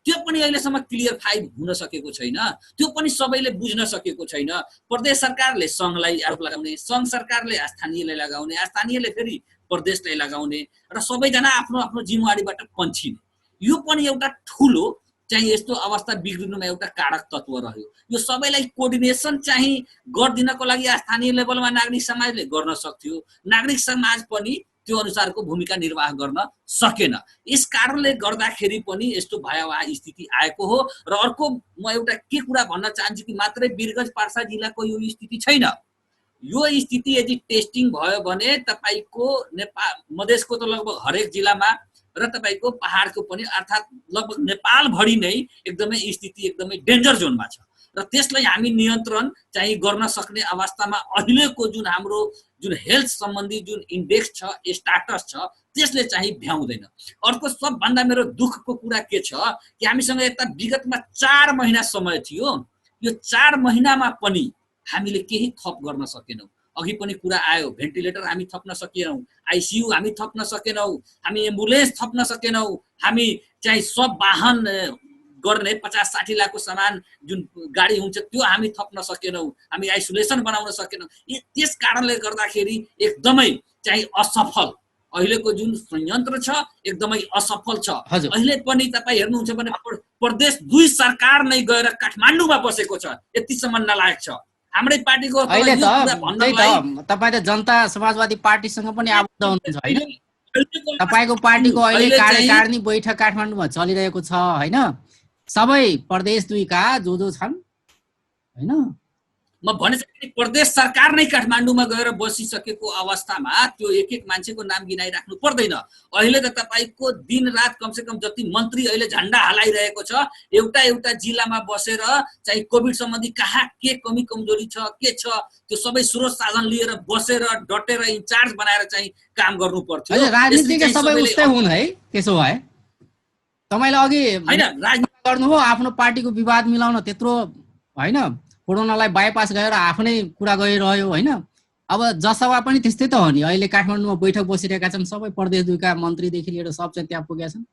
त्यो पनि अहिलेसम्म क्लियरफाई हुन सकेको छैन। त्यो पनि सबैले बुझ्न सकेको छैन। प्रदेश सरकारले सङ्घलाई आरोप लगाउने, सङ्घ सरकारले स्थानीयलाई लगाउने, स्थानीयले फेरि प्रदेशलाई लगाउने र सबैजना आफ्नो आफ्नो जिम्मेवारीबाट पन्छिने, यो पनि एउटा ठुलो चाहिँ यस्तो अवस्था बिग्रिनुमा एउटा कारक तत्व रह्यो। यो सबैलाई कोर्डिनेसन चाहिँ गर्दिनको लागि स्थानीय लेभलमा नागरिक समाजले गर्न सक्थ्यो, नागरिक समाज पनि त्यो अनुसारको भूमिका निर्वाह गर्न सकेन। यस कारणले गर्दाखेरि पनि यस्तो भयावह स्थिति आएको हो। र अर्को म एउटा के कुरा भन्न चाहन्छु कि मात्रै वीरगञ्ज पर्सा जिल्लाको यो स्थिति छैन। यो स्थिति यदि टेस्टिङ भयो भने तपाईको नेपाल मधेसको त लगभग हरेक जिल्लामा र तपाईको पहाडको पनि, अर्थात् लगभग नेपालभरि नै एकदमै स्थिति एकदमै डेन्जर जोनमा छ र त्यसलाई हामी नियन्त्रण चाहिँ गर्न सक्ने अवस्थामा अहिलेको जुन हाम्रो जुन हेल्थ सम्बन्धी जुन इन्डेक्स छ, स्टाटस छ, त्यसले चाहिँ भ्याउँदैन। अर्को सबभन्दा मेरो दुःखको कुरा के छ कि हामीसँग यता विगतमा 4 महिना समय थियो। यो 4 महिनामा पनि हामीले केही थप गर्न सकेनौँ। अघि पनि कुरा आयो, भेन्टिलेटर हामी थप्न सकेनौँ, आइसियु हामी थप्न सकेनौँ, हामी एम्बुलेन्स थप्न सकेनौँ, हामी चाहिँ सब वाहन गर्ने 50-60 लाखको सामान जुन गाडी हुन्छ त्यो हामी थप्न सकेनौँ, हामी आइसोलेसन बनाउन सकेनौँ। त्यस कारणले गर्दाखेरि एकदमै चाहिँ असफल अहिलेको जुन संयन्त्र छ एकदमै असफल छ। अहिले पनि तपाईँ हेर्नुहुन्छ भने प्रदेश 2 सरकार नै गएर काठमाडौँमा बसेको छ, यतिसम्म नलायक छ। हाम्रै पार्टीको अहिले त तपाईँ त जनता समाजवादी पार्टीसँग पनि आबद्ध हुनुहुन्छ हैन? तपाईको पार्टीको अहिले कार्यकारिणी बैठक काठमाडौँमा चलिरहेको छ हैन? सबै प्रदेश 2 का जो छन् हैन, म भने चाहिँ प्रदेश सरकार नै काठमाडौँमा गएर बसिसकेको अवस्थामा त्यो एक एक मान्छेको नाम गिनाइराख्नु पर्दैन। अहिले त तपाईको दिन रात कमसे कम जति मन्त्री अहिले झण्डा हलाइरहेको छ, एउटा एउटा जिल्लामा बसेर चाहिँ कोभिड सम्बन्धी कहाँ के कमी कमजोरी छ, के छ, त्यो सबै स्रोत साधन लिएर बसेर डटेर इन्चार्ज बनाएर चाहिँ काम गर्नु पर्थ्यो। राजनीतिका सबै उस्तै हुन् है। त्यसो भए तपाईँले अघि होइन राजनीति गर्नु हो आफ्नो पार्टीको विवाद मिलाउन त्यत्रो होइन, कोरोनालाई बाइपास गरेर आफ्नै कुरा गरिरह्यो होइन। अब जसवा पनि त्यस्तै त हो नि, अहिले काठमाडौँमा बैठक बसिरहेका छन् सबै प्रदेश 2 का मन्त्रीदेखि लिएर सब चाहिँ त्यहाँ पुगेका छन्।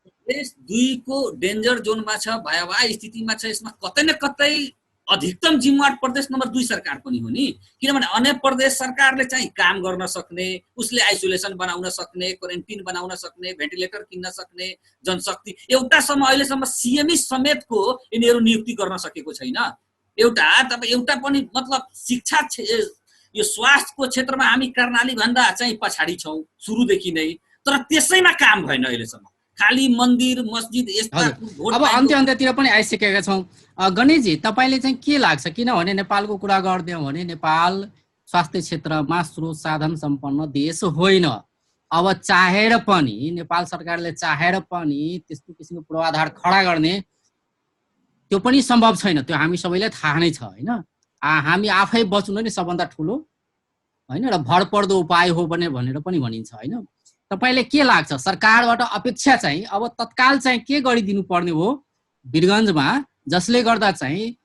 प्रदेश 2 को डेन्जर जोनमा छ, भयावह स्थितिमा छ। यसमा कतै न कतै अधिकतम जिम्मेवार प्रदेश नम्बर 2 सरकार पनि हो नि, किनभने अन्य प्रदेश सरकारले चाहिँ काम गर्न सक्ने, उसले आइसोलेसन बनाउन सक्ने, क्वारेन्टिन बनाउन सक्ने, भेन्टिलेटर किन्न सक्ने जनशक्ति एउटासम्म अहिलेसम्म सिएमई समेतको यिनीहरू नियुक्ति गर्न सकेको छैन। एउटा पनि मतलब शिक्षा यो स्वास्थ्यको क्षेत्रमा हामी कर्णाली भन्दा चाहिँ पछाडि छौँ सुरुदेखि नै, तर त्यसैमा काम भएन अहिलेसम्म। खाली मन्दिर मस्जिद यस्ता अब अन्त्यतिर पनि आइसकेका छौँ। गणेशजी, तपाईँले चाहिँ के लाग्छ, किनभने नेपालको कुरा गरिदियौँ भने नेपाल स्वास्थ्य क्षेत्रमा स्रोत साधन सम्पन्न देश होइन। अब चाहेर पनि नेपाल सरकारले चाहेर पनि त्यस्तो किसिमको पूर्वाधार खडा गर्ने त्यो पनि सम्भव छैन, त्यो हामी सबैलाई थाहा नै छ होइन। हामी आफै बच्नु नै सबभन्दा ठुलो होइन र भरपर्दो उपाय हो भनेर पनि भनिन्छ होइन। तपाईले के लाग्छ, सरकारबाट अपेक्षा चाहिँ अब तत्काल चाहिँ के गरिदिनु पर्ने हो वीरगञ्जमा, जसले गर्दा चाहिँ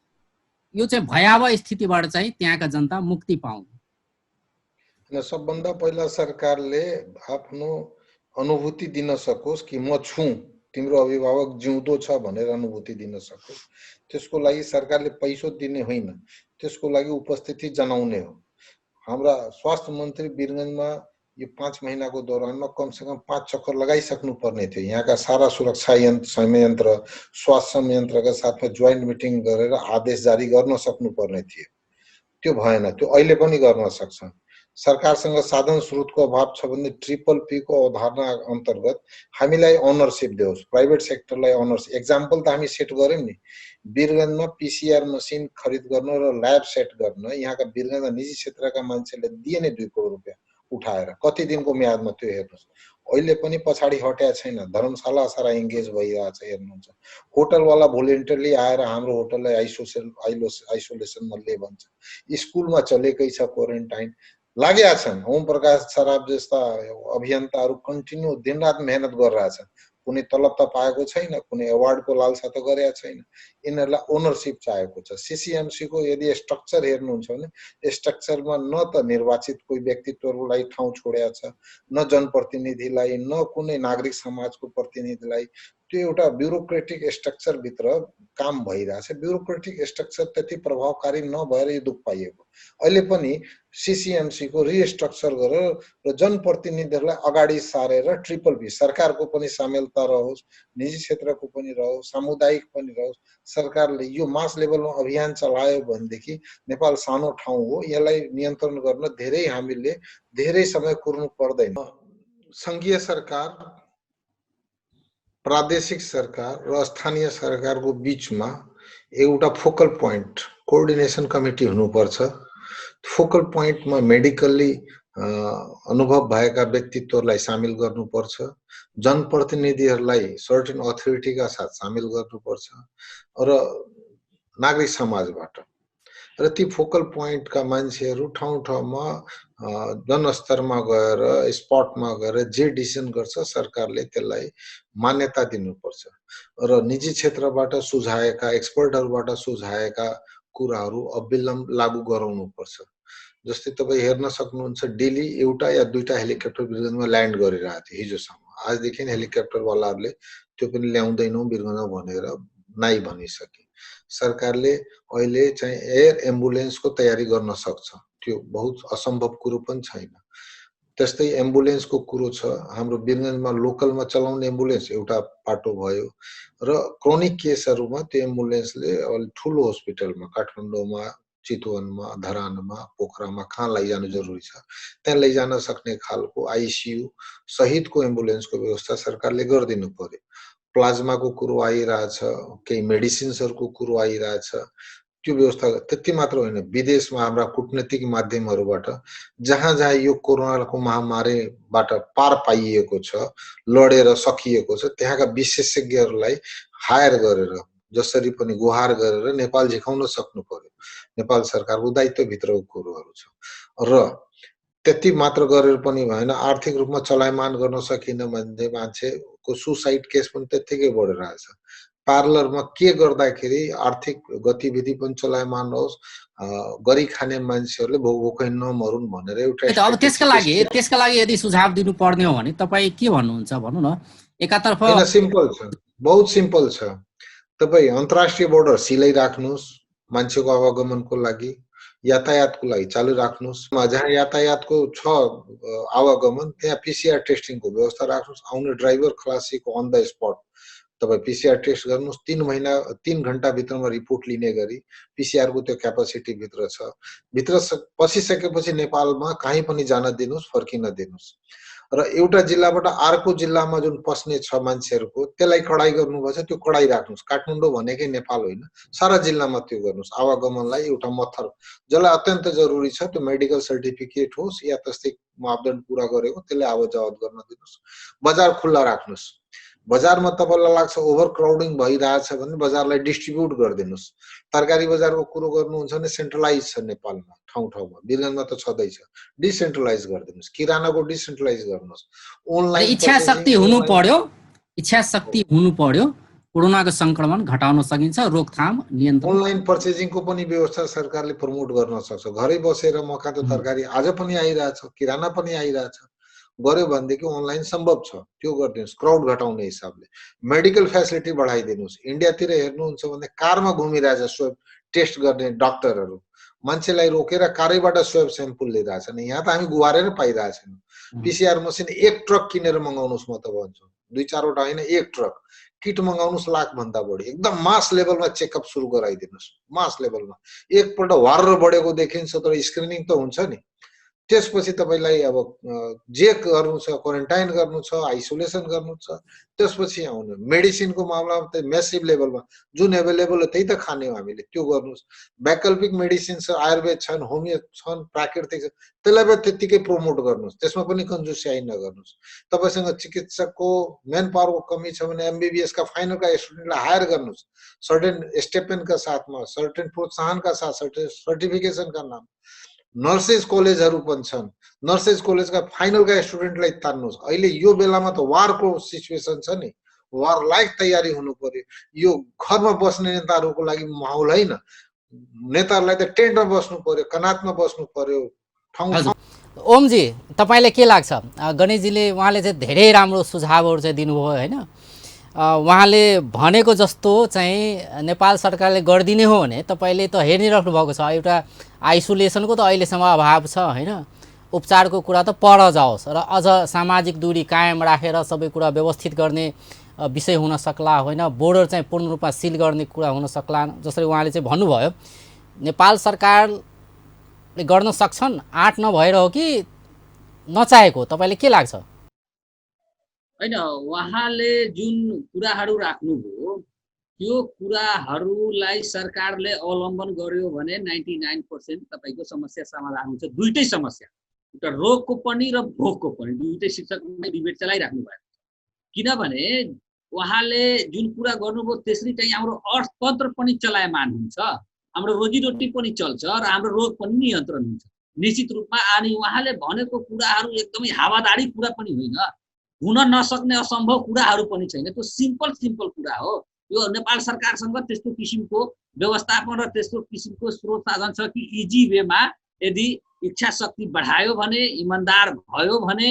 यो चाहिँ भयावह स्थितिबाट चाहिँ त्यहाँका जनता मुक्ति पाउन्? सबभन्दा पहिला सरकारले आफ्नो अनुभूति दिन सकोस् कि म छु, तिम्रो अभिभावक जिउँदो छ भनेर अनुभूति दिन सकोस्। त्यसको लागि सरकारले पैसो दिने होइन, त्यसको लागि उपस्थिति जनाउने हो। हाम्रा स्वास्थ्य मन्त्री वीरगञ्जमा यो 5 महीनाको दौरानमा कमसेकम 5 चक्कर लगाइसक्नु पर्ने थियो। यहाँका सारा सुरक्षा संयन्त्र स्वास्थ्य संयन्त्रका साथमा जोइन्ट मिटिङ गरेर आदेश जारी गर्न सक्नु पर्ने थियो। त्यो भएन, त्यो अहिले पनि गर्न सक्छ। सरकारसँग साधन स्रोतको अभाव छ भने ट्रिपल पी को अवधारणा अन्तर्गत हामीलाई ओनरसिप दियोस्, प्राइभेट सेक्टरलाई ओनरसिप। एक्जाम्पल त हामी सेट गर्यौं नि, वीरगञ्जमा पीसीआर मसिन खरिद गर्न र ल्याब सेट गर्न यहाँका वीरगञ्जमा निजी क्षेत्रका मान्छेले दिए नै 2 करोड रुपैयाँ उठाएर। कति दिनको म्यादमा त्यो हेर्नुस्, अहिले पनि पछाडि हट्या छैन। धर्मशाला सारा एंगेज भइरहेछ हेर्नुहुन्छ। होटलवाला भोलिन्टियरली आएर हाम्रो होटललाई आइसोलेसनमा ले भन्छ। स्कुलमा चलेकै छ क्वारेन्टाइन, लागेका छन्। ओम प्रकाश सराफ जस्ता अभियन्ताहरू कन्टिन्यू दिनरात मेहनत गरिरहेछन्। कुनै तलब त पाएको छैन, कुनै अवार्डको लालसा त गरेका छैन। यिनीहरूलाई ओनरसिप चाहेको छ। सीसीएमसी को यदि स्ट्रक्चर हेर्नुहुन्छ भने स्ट्रक्चरमा न त निर्वाचित कोही व्यक्तित्वहरूलाई ठाउँ छोडेको छ, न जनप्रतिनिधिलाई, न कुनै नागरिक समाजको प्रतिनिधिलाई। त्यो एउटा ब्युरोक्रेटिक स्ट्रक्चर भित्र काम भइरहेछ। ब्युरोक्रेटिक स्ट्रक्चर त्यति प्रभावकारी नभएर यो दुख पाइएको। अहिले पनि सीसीएमसी को रिस्ट्रक्चर गरेर र जनप्रतिनिधिहरूलाई अगाडि सारेर ट्रिपल पी सरकारको पनि सामेलता रहोस्, निजी क्षेत्रको पनि रहोस्, सामुदायिक पनि रहोस्। सरकारले यो मास लेभलमा अभियान चलायो भनेदेखि नेपाल सानो ठाउँ हो, यसलाई नियन्त्रण गर्न हामीले धेरै समय कुर्नु पर्दैन। संघीय सरकार, प्रादेशिक सरकार र स्थानीय सरकारको बीचमा एउटा फोकल पोइन्ट कोअर्डिनेसन कमिटी हुनुपर्छ। फोकल पोइन्टमा मेडिकली अनुभव भएका व्यक्तित्वहरूलाई सामेल गर्नुपर्छ, जनप्रतिनिधिहरूलाई सर्टेन अथोरिटीका साथ सामेल गर्नुपर्छ र नागरिक समाजबाट। र ती फोकल पोइन्टका मान्छेहरू ठाउँ ठाउँमा जनस्तरमा गएर स्पटमा गएर जे डिसिजन गर्छ सरकारले त्यसलाई मान्यता दिनुपर्छ र निजी क्षेत्रबाट सुझाएका एक्सपर्टहरूबाट सुझाएका कुराहरू अविलम्ब लागू गराउनुपर्छ। जस्तै तपाईँ हेर्न सक्नुहुन्छ, डेली एउटा या 2टा हेलिकप्टर वीरगञ्जमा ल्यान्ड गरिरहेको थियो हिजोसम्म। आजदेखि हेलिकप्टरवालाहरूले त्यो पनि ल्याउँदैनौँ वीरगञ्जमा भनेर नाइ भनिसके। सरकारले अहिले चाहिँ एयर एम्बुलेन्सको तयारी गर्न सक्छ, त्यो बहुत असम्भव कुरो पनि छैन। त्यस्तै एम्बुलेन्सको कुरो छ। हाम्रो वीरगञ्जमा लोकलमा चलाउने एम्बुलेन्स एउटा पाटो भयो र क्रोनिक केसहरूमा त्यो एम्बुलेन्सले ठुलो हस्पिटलमा काठमाडौँमा, चितवनमा, धरानमा, पोखरामा कहाँ लैजानु जरुरी छ त्यहाँ लैजान सक्ने खालको आइसियु सहितको एम्बुलेन्सको व्यवस्था सरकारले गरिदिनु पर्यो। प्लाज्माको कुरो आइरहेछ, केही मेडिसिन्सहरूको कुरो आइरहेछ, त्यो व्यवस्था त्यति मात्र होइन, विदेशमा हाम्रा कूटनीतिक माध्यमहरूबाट जहाँ जहाँ यो कोरोनाको महामारीबाट पार पाइएको छ, लडेर सकिएको छ, त्यहाँका विशेषज्ञहरूलाई हायर गरेर जसरी पनि गुहार गरेर नेपाल झिकाउन सक्नु पर्यो। नेपाल सरकारको दायित्व भित्रको कुरोहरू छ र त्यति मात्र गरेर पनि भएन, आर्थिक रूपमा चलायमान गर्न सकिन भने मान्छेको सुसाइड केस पनि त्यत्तिकै बढेर आएछ। पार्लरमा के गर्दाखेरि आर्थिक गतिविधि पनि चलायमान होस्, गरी खाने मान्छेहरूले भोकै नमरुन् भनेर एउटा अब स्ट्राटेजी त्यसका लागि यदि सुझाव दिनु पर्ने हो भने तपाईँ के भन्नुहुन्छ भन्नु न। एकातर्फ होइन, सिम्पल छ, बहुत सिम्पल छ। तपाईँ अन्तर्राष्ट्रिय बोर्डर सिलै राख्नुहोस्, मान्छेको आवागमनको लागि, यातायातको लागि चालु राख्नुहोस्। जहाँ यातायातको छ आवागमन त्यहाँ पिसिआर टेस्टिङको व्यवस्था राख्नुहोस्। आउने ड्राइभर खलासीको अन द स्पट तपाईँ पिसिआर टेस्ट गर्नुहोस्। 3 घण्टाभित्रमा रिपोर्ट लिने गरी पिसिआरको त्यो क्यापासिटी भित्र छ। भित्र पसिसकेपछि नेपालमा कहीँ पनि जान दिनुहोस्, फर्किन दिनुहोस्। र एउटा जिल्लाबाट अर्को जिल्लामा जुन पस्ने छ मान्छेहरूको त्यसलाई कडाई गर्नुपर्छ, त्यो कडाई राख्नुहोस्। काठमाडौँ भनेकै नेपाल होइन, सारा जिल्लामा त्यो गर्नुहोस्। आवागमनलाई एउटा मत्थर जसलाई अत्यन्त जरुरी छ त्यो मेडिकल सर्टिफिकेट होस् या त्यस्तै मापदण्ड पुरा गरेको त्यसलाई आवत जावत गर्न दिनुहोस्। बजार खुल्ला राख्नुहोस्। बजारमा तपाईँलाई लाग्छ ओभर क्राउडिङ भइरहेछ भने बजारलाई डिस्ट्रिब्युट गरिदिनुहोस्। तरकारी बजारको कुरो गर्नुहुन्छ भने सेन्ट्रलाइज छ नेपालमा, ठाउँ ठाउँमा, वीरगन्जमा त छँदैछ, डिसेन्ट्रलाइज गरिदिनुहोस्। किरानाको डिसेन्ट्रलाइज गर्नुहोस्। अनलाइन इच्छा शक्ति हुनु पर्यो, इच्छा शक्ति हुनु पर्यो। कोरोनाको संक्रमण घटाउन सकिन्छ, रोकथाम नियन्त्रण। अनलाइन पर्चेजिङको पनि व्यवस्था सरकारले प्रमोट गर्न सक्छ। घरै बसेर मकातो तरकारी आज पनि आइरहेछ, किराना पनि आइरहेछ, गर्यो भनेदेखि अनलाइन सम्भव छ। त्यो गरिदिनुहोस् क्राउड घटाउने हिसाबले। Medical facility बढाइदिनुहोस्। इन्डियातिर हेर्नुहुन्छ भने कारमा घुमिरहेछ स्वेब टेस्ट गर्ने डाक्टरहरू, मान्छेलाई रोकेर काరైबाट स्वेब स्याम्पल लिइरहेछन्। यहाँ त हामी गुहारेर पाइरहेछौँ। पिसिआर मसिन 1 ट्रक किनेर मगाउनुहोस्, म त भन्छु 2-4 वटा होइन, 1 ट्रक किट मगाउनुहोस्, लाख भन्दा बढी एकदम मास लेभलमा चेकअप सुरु गराइदिनुहोस्। मास लेभलमा एकपल्ट वार बढेको देखिन्छ तर स्क्रिनिङ त हुन्छ नि। त्यसपछि तपाईलाई अब जे गर्नु छ, क्वारेन्टाइन गर्नु छ, आइसोलेसन गर्नु छ, त्यसपछि आउनु। मेडिसिनको मामलामा त मेसिभ लेभलमा जुन एभाइलेबल हो त्यही त खाने हो हामीले, त्यो गर्नुहोस्। वैकल्पिक मेडिसिन छ, आयुर्वेद छन्, होमियो छन्, प्राकृतिक छ, त्यसलाई पनि त्यत्तिकै प्रमोट गर्नुहोस्। त्यसमा पनि कन्जुस्याइ नगर्नुहोस्। तपाईँसँग चिकित्सकको मेन पावरको कमी छ भने एमबीबीएसका फाइनलका स्टुडेन्टलाई हायर गर्नुहोस्, सर्टेन स्टेपेनका साथमा, सर्टेन प्रोत्साहनका साथ, सर्टेन सर्टिफिकेसनका नाम। नर्सेस कलेजहरू पनि छन्, नर्सेस कलेजका फाइनलका स्टुडेन्टलाई तान्नुहोस्। अहिले यो बेलामा त वारको सिचुएसन छ नि, वार लायक तयारी हुनु पर्यो। यो घरमा बस्ने नेताहरूको लागि माहौल होइन। नेताहरूलाई त टेन्टमा बस्नु पर्यो, कनातमा बस्नु पर्यो, ठाउँ ठाउँ। ओमजी, तपाईँलाई के लाग्छ? गणेशजीले उहाँले चाहिँ धेरै राम्रो सुझावहरू चाहिँ दिनुभयो होइन। उहाँले भनेको जस्तो चाहिँ नेपाल सरकारले गरिदिने हो भने तपाईँले त हेरिराख्नु भएको छ। एउटा आइसोलेसनको त अहिलेसम्म अभाव छ होइन, उपचारको कुरा त पर जाओस् र अझ सामाजिक दूरी कायम राखेर सबै कुरा व्यवस्थित गर्ने विषय हुन सक्ला होइन, बोर्डर चाहिँ पूर्ण रूपमा सिल गर्ने कुरा हुन सक्ला। जसरी उहाँले चाहिँ भन्नुभयो नेपाल सरकारले गर्न सक्छन्, आँट नभएर हो कि नचाहेको, तपाईँले के लाग्छ? होइन, उहाँले जुन कुराहरू राख्नुभयो त्यो कुराहरूलाई सरकारले अवलम्बन गर्यो भने 99% तपाईँको समस्या समाधान हुन्छ। दुईटै समस्या, एउटा रोगको पनि र भोगको पनि, दुईटै शिक्षकले डिबेट चलाइराख्नु भएको छ। किनभने उहाँले जुन कुरा गर्नुभयो त्यसरी चाहिँ हाम्रो अर्थतन्त्र पनि चलायमान हुन्छ, हाम्रो रोजीरोटी पनि चल्छ र हाम्रो रोग पनि नियन्त्रण हुन्छ निश्चित रूपमा। अनि उहाँले भनेको कुराहरू एकदमै हावादारी कुरा पनि होइन, हुन नसक्ने असम्भव कुराहरू पनि छैन। त्यो सिम्पल कुरा हो। यो नेपाल सरकारसँग त्यस्तो किसिमको व्यवस्थापन र त्यस्तो किसिमको स्रोत साधन छ कि इजी वेमा यदि इच्छा शक्ति बढायो भने, इमान्दार भयो भने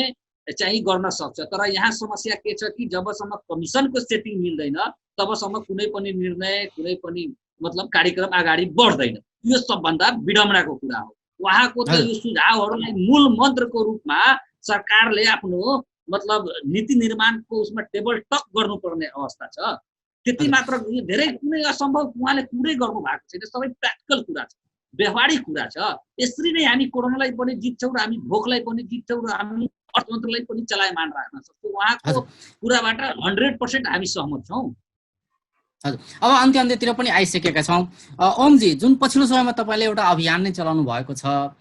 चाहिँ गर्न सक्छ। तर यहाँ समस्या के छ कि जबसम्म कमिसनको सेटिङ मिल्दैन तबसम्म कुनै पनि निर्णय, कुनै पनि मतलब कार्यक्रम अगाडि बढ्दैन। यो सबभन्दा विडम्बनाको कुरा हो। उहाँको त यो सुझावहरूलाई मूल मन्त्रको रूपमा सरकारले आफ्नो मतलब नीति निर्माणको उसमा टेबल टक गर्नुपर्ने अवस्था छ। त्यति मात्र, धेरै कुनै असम्भव उहाँले कुरै गर्नु भएको छैन। सबै प्र्याक्टिकल कुरा छ, व्यवहारिक कुरा छ। यसरी नै हामी कोरोनालाई पनि जित्छौँ र हामी भोकलाई पनि जित्छौँ र हामी अर्थतन्त्रलाई पनि चलायमान राख्न सक्छौँ। उहाँको कुराबाट 100% हामी सहमत छौँ। हजुर, अब अन्त्यतिर पनि आइसकेका छौँ। ओमजी, जुन पछिल्लो समयमा तपाईँले एउटा अभियान नै चलाउनु भएको छ,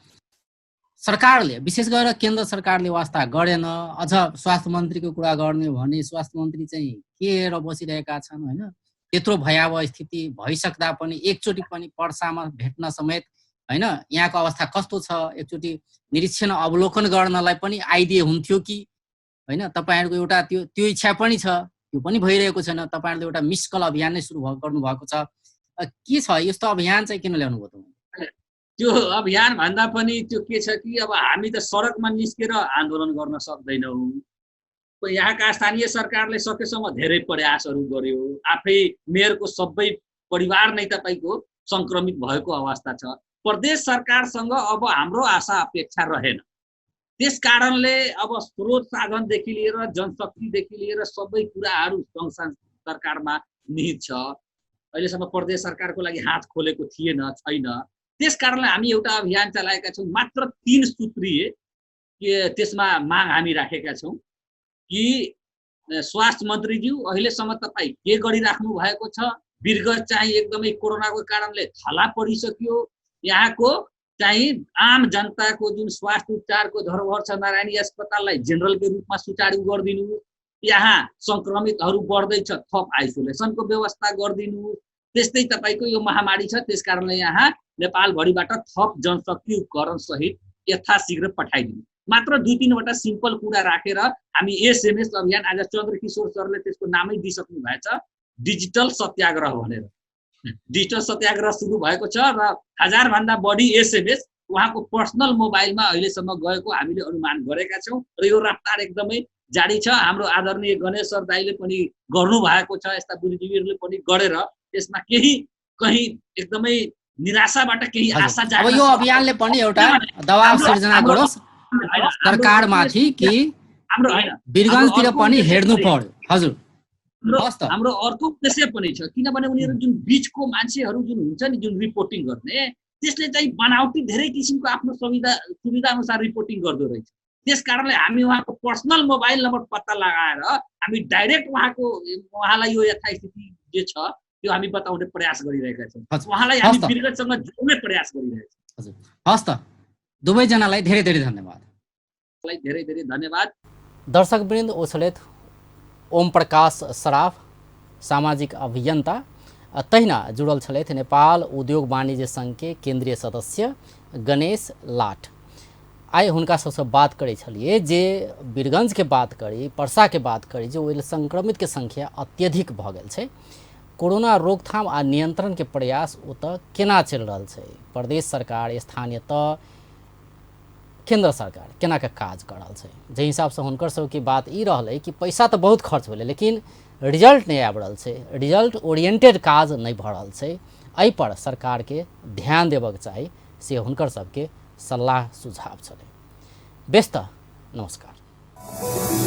सरकारले विशेष गरेर केन्द्र सरकारले वास्ता गरेन, अझ स्वास्थ्य मन्त्रीको कुरा गर्ने भने स्वास्थ्य मन्त्री चाहिँ के हेरेर बसिरहेका छन् होइन। त्यत्रो भयावह स्थिति भइसक्दा पनि एकचोटि पनि पर्सामा भेट्न समेत हैन, यहाँको अवस्था कस्तो छ एकचोटि निरीक्षण अवलोकन गर्नलाई पनि आइदिए हुन्थ्यो कि हैन। तपाईँहरूको एउटा त्यो इच्छा पनि छ, त्यो पनि भइरहेको छैन। तपाईँहरूले एउटा मिस कल अभियान नै सुरु गर्नुभएको छ। के छ यस्तो अभियान चाहिँ किन ल्याउनु भयो तपाईँ? त्यो अभियान भन्दा पनि त्यो के छ कि अब हामी त सडकमा निस्केर आन्दोलन गर्न सक्दैनौँ। यहाँका स्थानीय सरकारले सकेसम्म धेरै प्रयासहरू गर्यो। आफै मेयरको सबै परिवार नै तपाईँको सङ्क्रमित भएको अवस्था छ। प्रदेश सरकारसँग अब हाम्रो आशा अपेक्षा रहेन। त्यस कारणले अब स्रोत साधनदेखि लिएर जनशक्तिदेखि लिएर सबै कुराहरू सङ्घ सरकारमा निहित छ। अहिलेसम्म प्रदेश सरकारको लागि हात खोलेको छैन। त्यस कारणले हामी एउटा अभियान चलाएका छौँ। मात्र 3 सूत्रीय त्यसमा माग हामी राखेका छौँ कि स्वास्थ्य मन्त्रीज्यू अहिलेसम्म तपाईँ के गरिराख्नु भएको छ? वीरगञ्ज चाहिँ एकदमै कोरोनाको कारणले थला परिसक्यो। यहाँको चाहिँ आम जनताको जुन स्वास्थ्य उपचारको धरोहर छ नारायणी अस्पताललाई जेनरलको रूपमा सुचारू गरिदिनु। यहाँ सङ्क्रमितहरू बढ्दैछ, थप आइसोलेसनको व्यवस्था गरिदिनु। त्यस्तै तपाईँको यो महामारी छ, त्यस कारणले यहाँ नेपालभरिबाट थप जनशक्ति उपकरण सहित यथाशीघ्र पठाइदिनु। मात्र 2-3 वटा सिम्पल कुरा राखेर हामी एसएमएस अभियान, आज चन्द्रकिशोर सरले त्यसको नामै दिइसक्नु भएछ, डिजिटल सत्याग्रह भनेर। डिजिटल सत्याग्रह सुरु भएको छ र 1000 भन्दा बढी एसएमएस उहाँको पर्सनल मोबाइलमा अहिलेसम्म गएको हामीले अनुमान गरेका छौँ र यो रफ्तार एकदमै जारी छ। हाम्रो आदरणीय गणेश सर दाइले पनि गर्नु भएको छ, यस्ता बुद्धिजीवीहरूले पनि गरेर त्यसमा कहीँ एकदमै निराशाबाट केही आशा अब जाग्न यो अभियानले पनि एउटा दबाब सिर्जना गरोस् सरकारमाथि कि हाम्रो हैन वीरगञ्जतिर पनि हेर्नु पर्यो। हजुर, हस् त। हाम्रो अर्को उद्देश्य पनि छ, किनभने उनीहरू जुन बीचको मान्छेहरू जुन हुन्छ नि, जुन रिपोर्टिङ गर्ने, त्यसले चाहिँ बनावटी धेरै किसिमको आफ्नो सुविधा अनुसार रिपोर्टिङ गर्दो रहेछ। त्यस कारणले हामी उहाँको पर्सनल मोबाइल नम्बर पत्ता लगाएर हामी डाइरेक्ट उहाँलाई यो यथास्थिति जे छ त्यो हामी बताउने प्रयास गरिरहेका छौँ। उहाँलाई हामी वीरगञ्जसँग जोड्ने प्रयास गरिरहेका छौँ। हजुर, हस् त। दुवैजनालाई धेरै धेरै धन्यवाद। धेरै धेरै धन्यवाद। दर्शकवृन्द, ओछलेत ओम प्रकाश सराफ सामाजिक अभियन्ता तहिना जुड़ल छलथि नेपाल उद्योग वाणिज्य संघ के केंद्रीय सदस्य गणेश लाट। आइ हुनका सबसे बात करै छलिए जे वीरगंज के बात करी, पर्सा के बात करी, जो ओहि संक्रमित के संख्या अत्यधिक भ गेल छै। कोरोना रोकथाम आ नियंत्रण के प्रयास ओतऽ केना चल रहल छै, प्रदेश सरकार, स्थानीय तह, केंद्र सरकार केना के काज कर रहा है। जे हिसाब से हुनकर सबके बात ई रहलै कि पैसा तो बहुत खर्च भेलै लेकिन रिजल्ट नहीं आबि रहल छै, रिजल्ट ओरिएंटेड काज नहीं भ रहल छै। एहि पर सरकार के ध्यान देबक चाही से हुनकर सबके सलाह सुझाव छलै। बेस्त नमस्कार।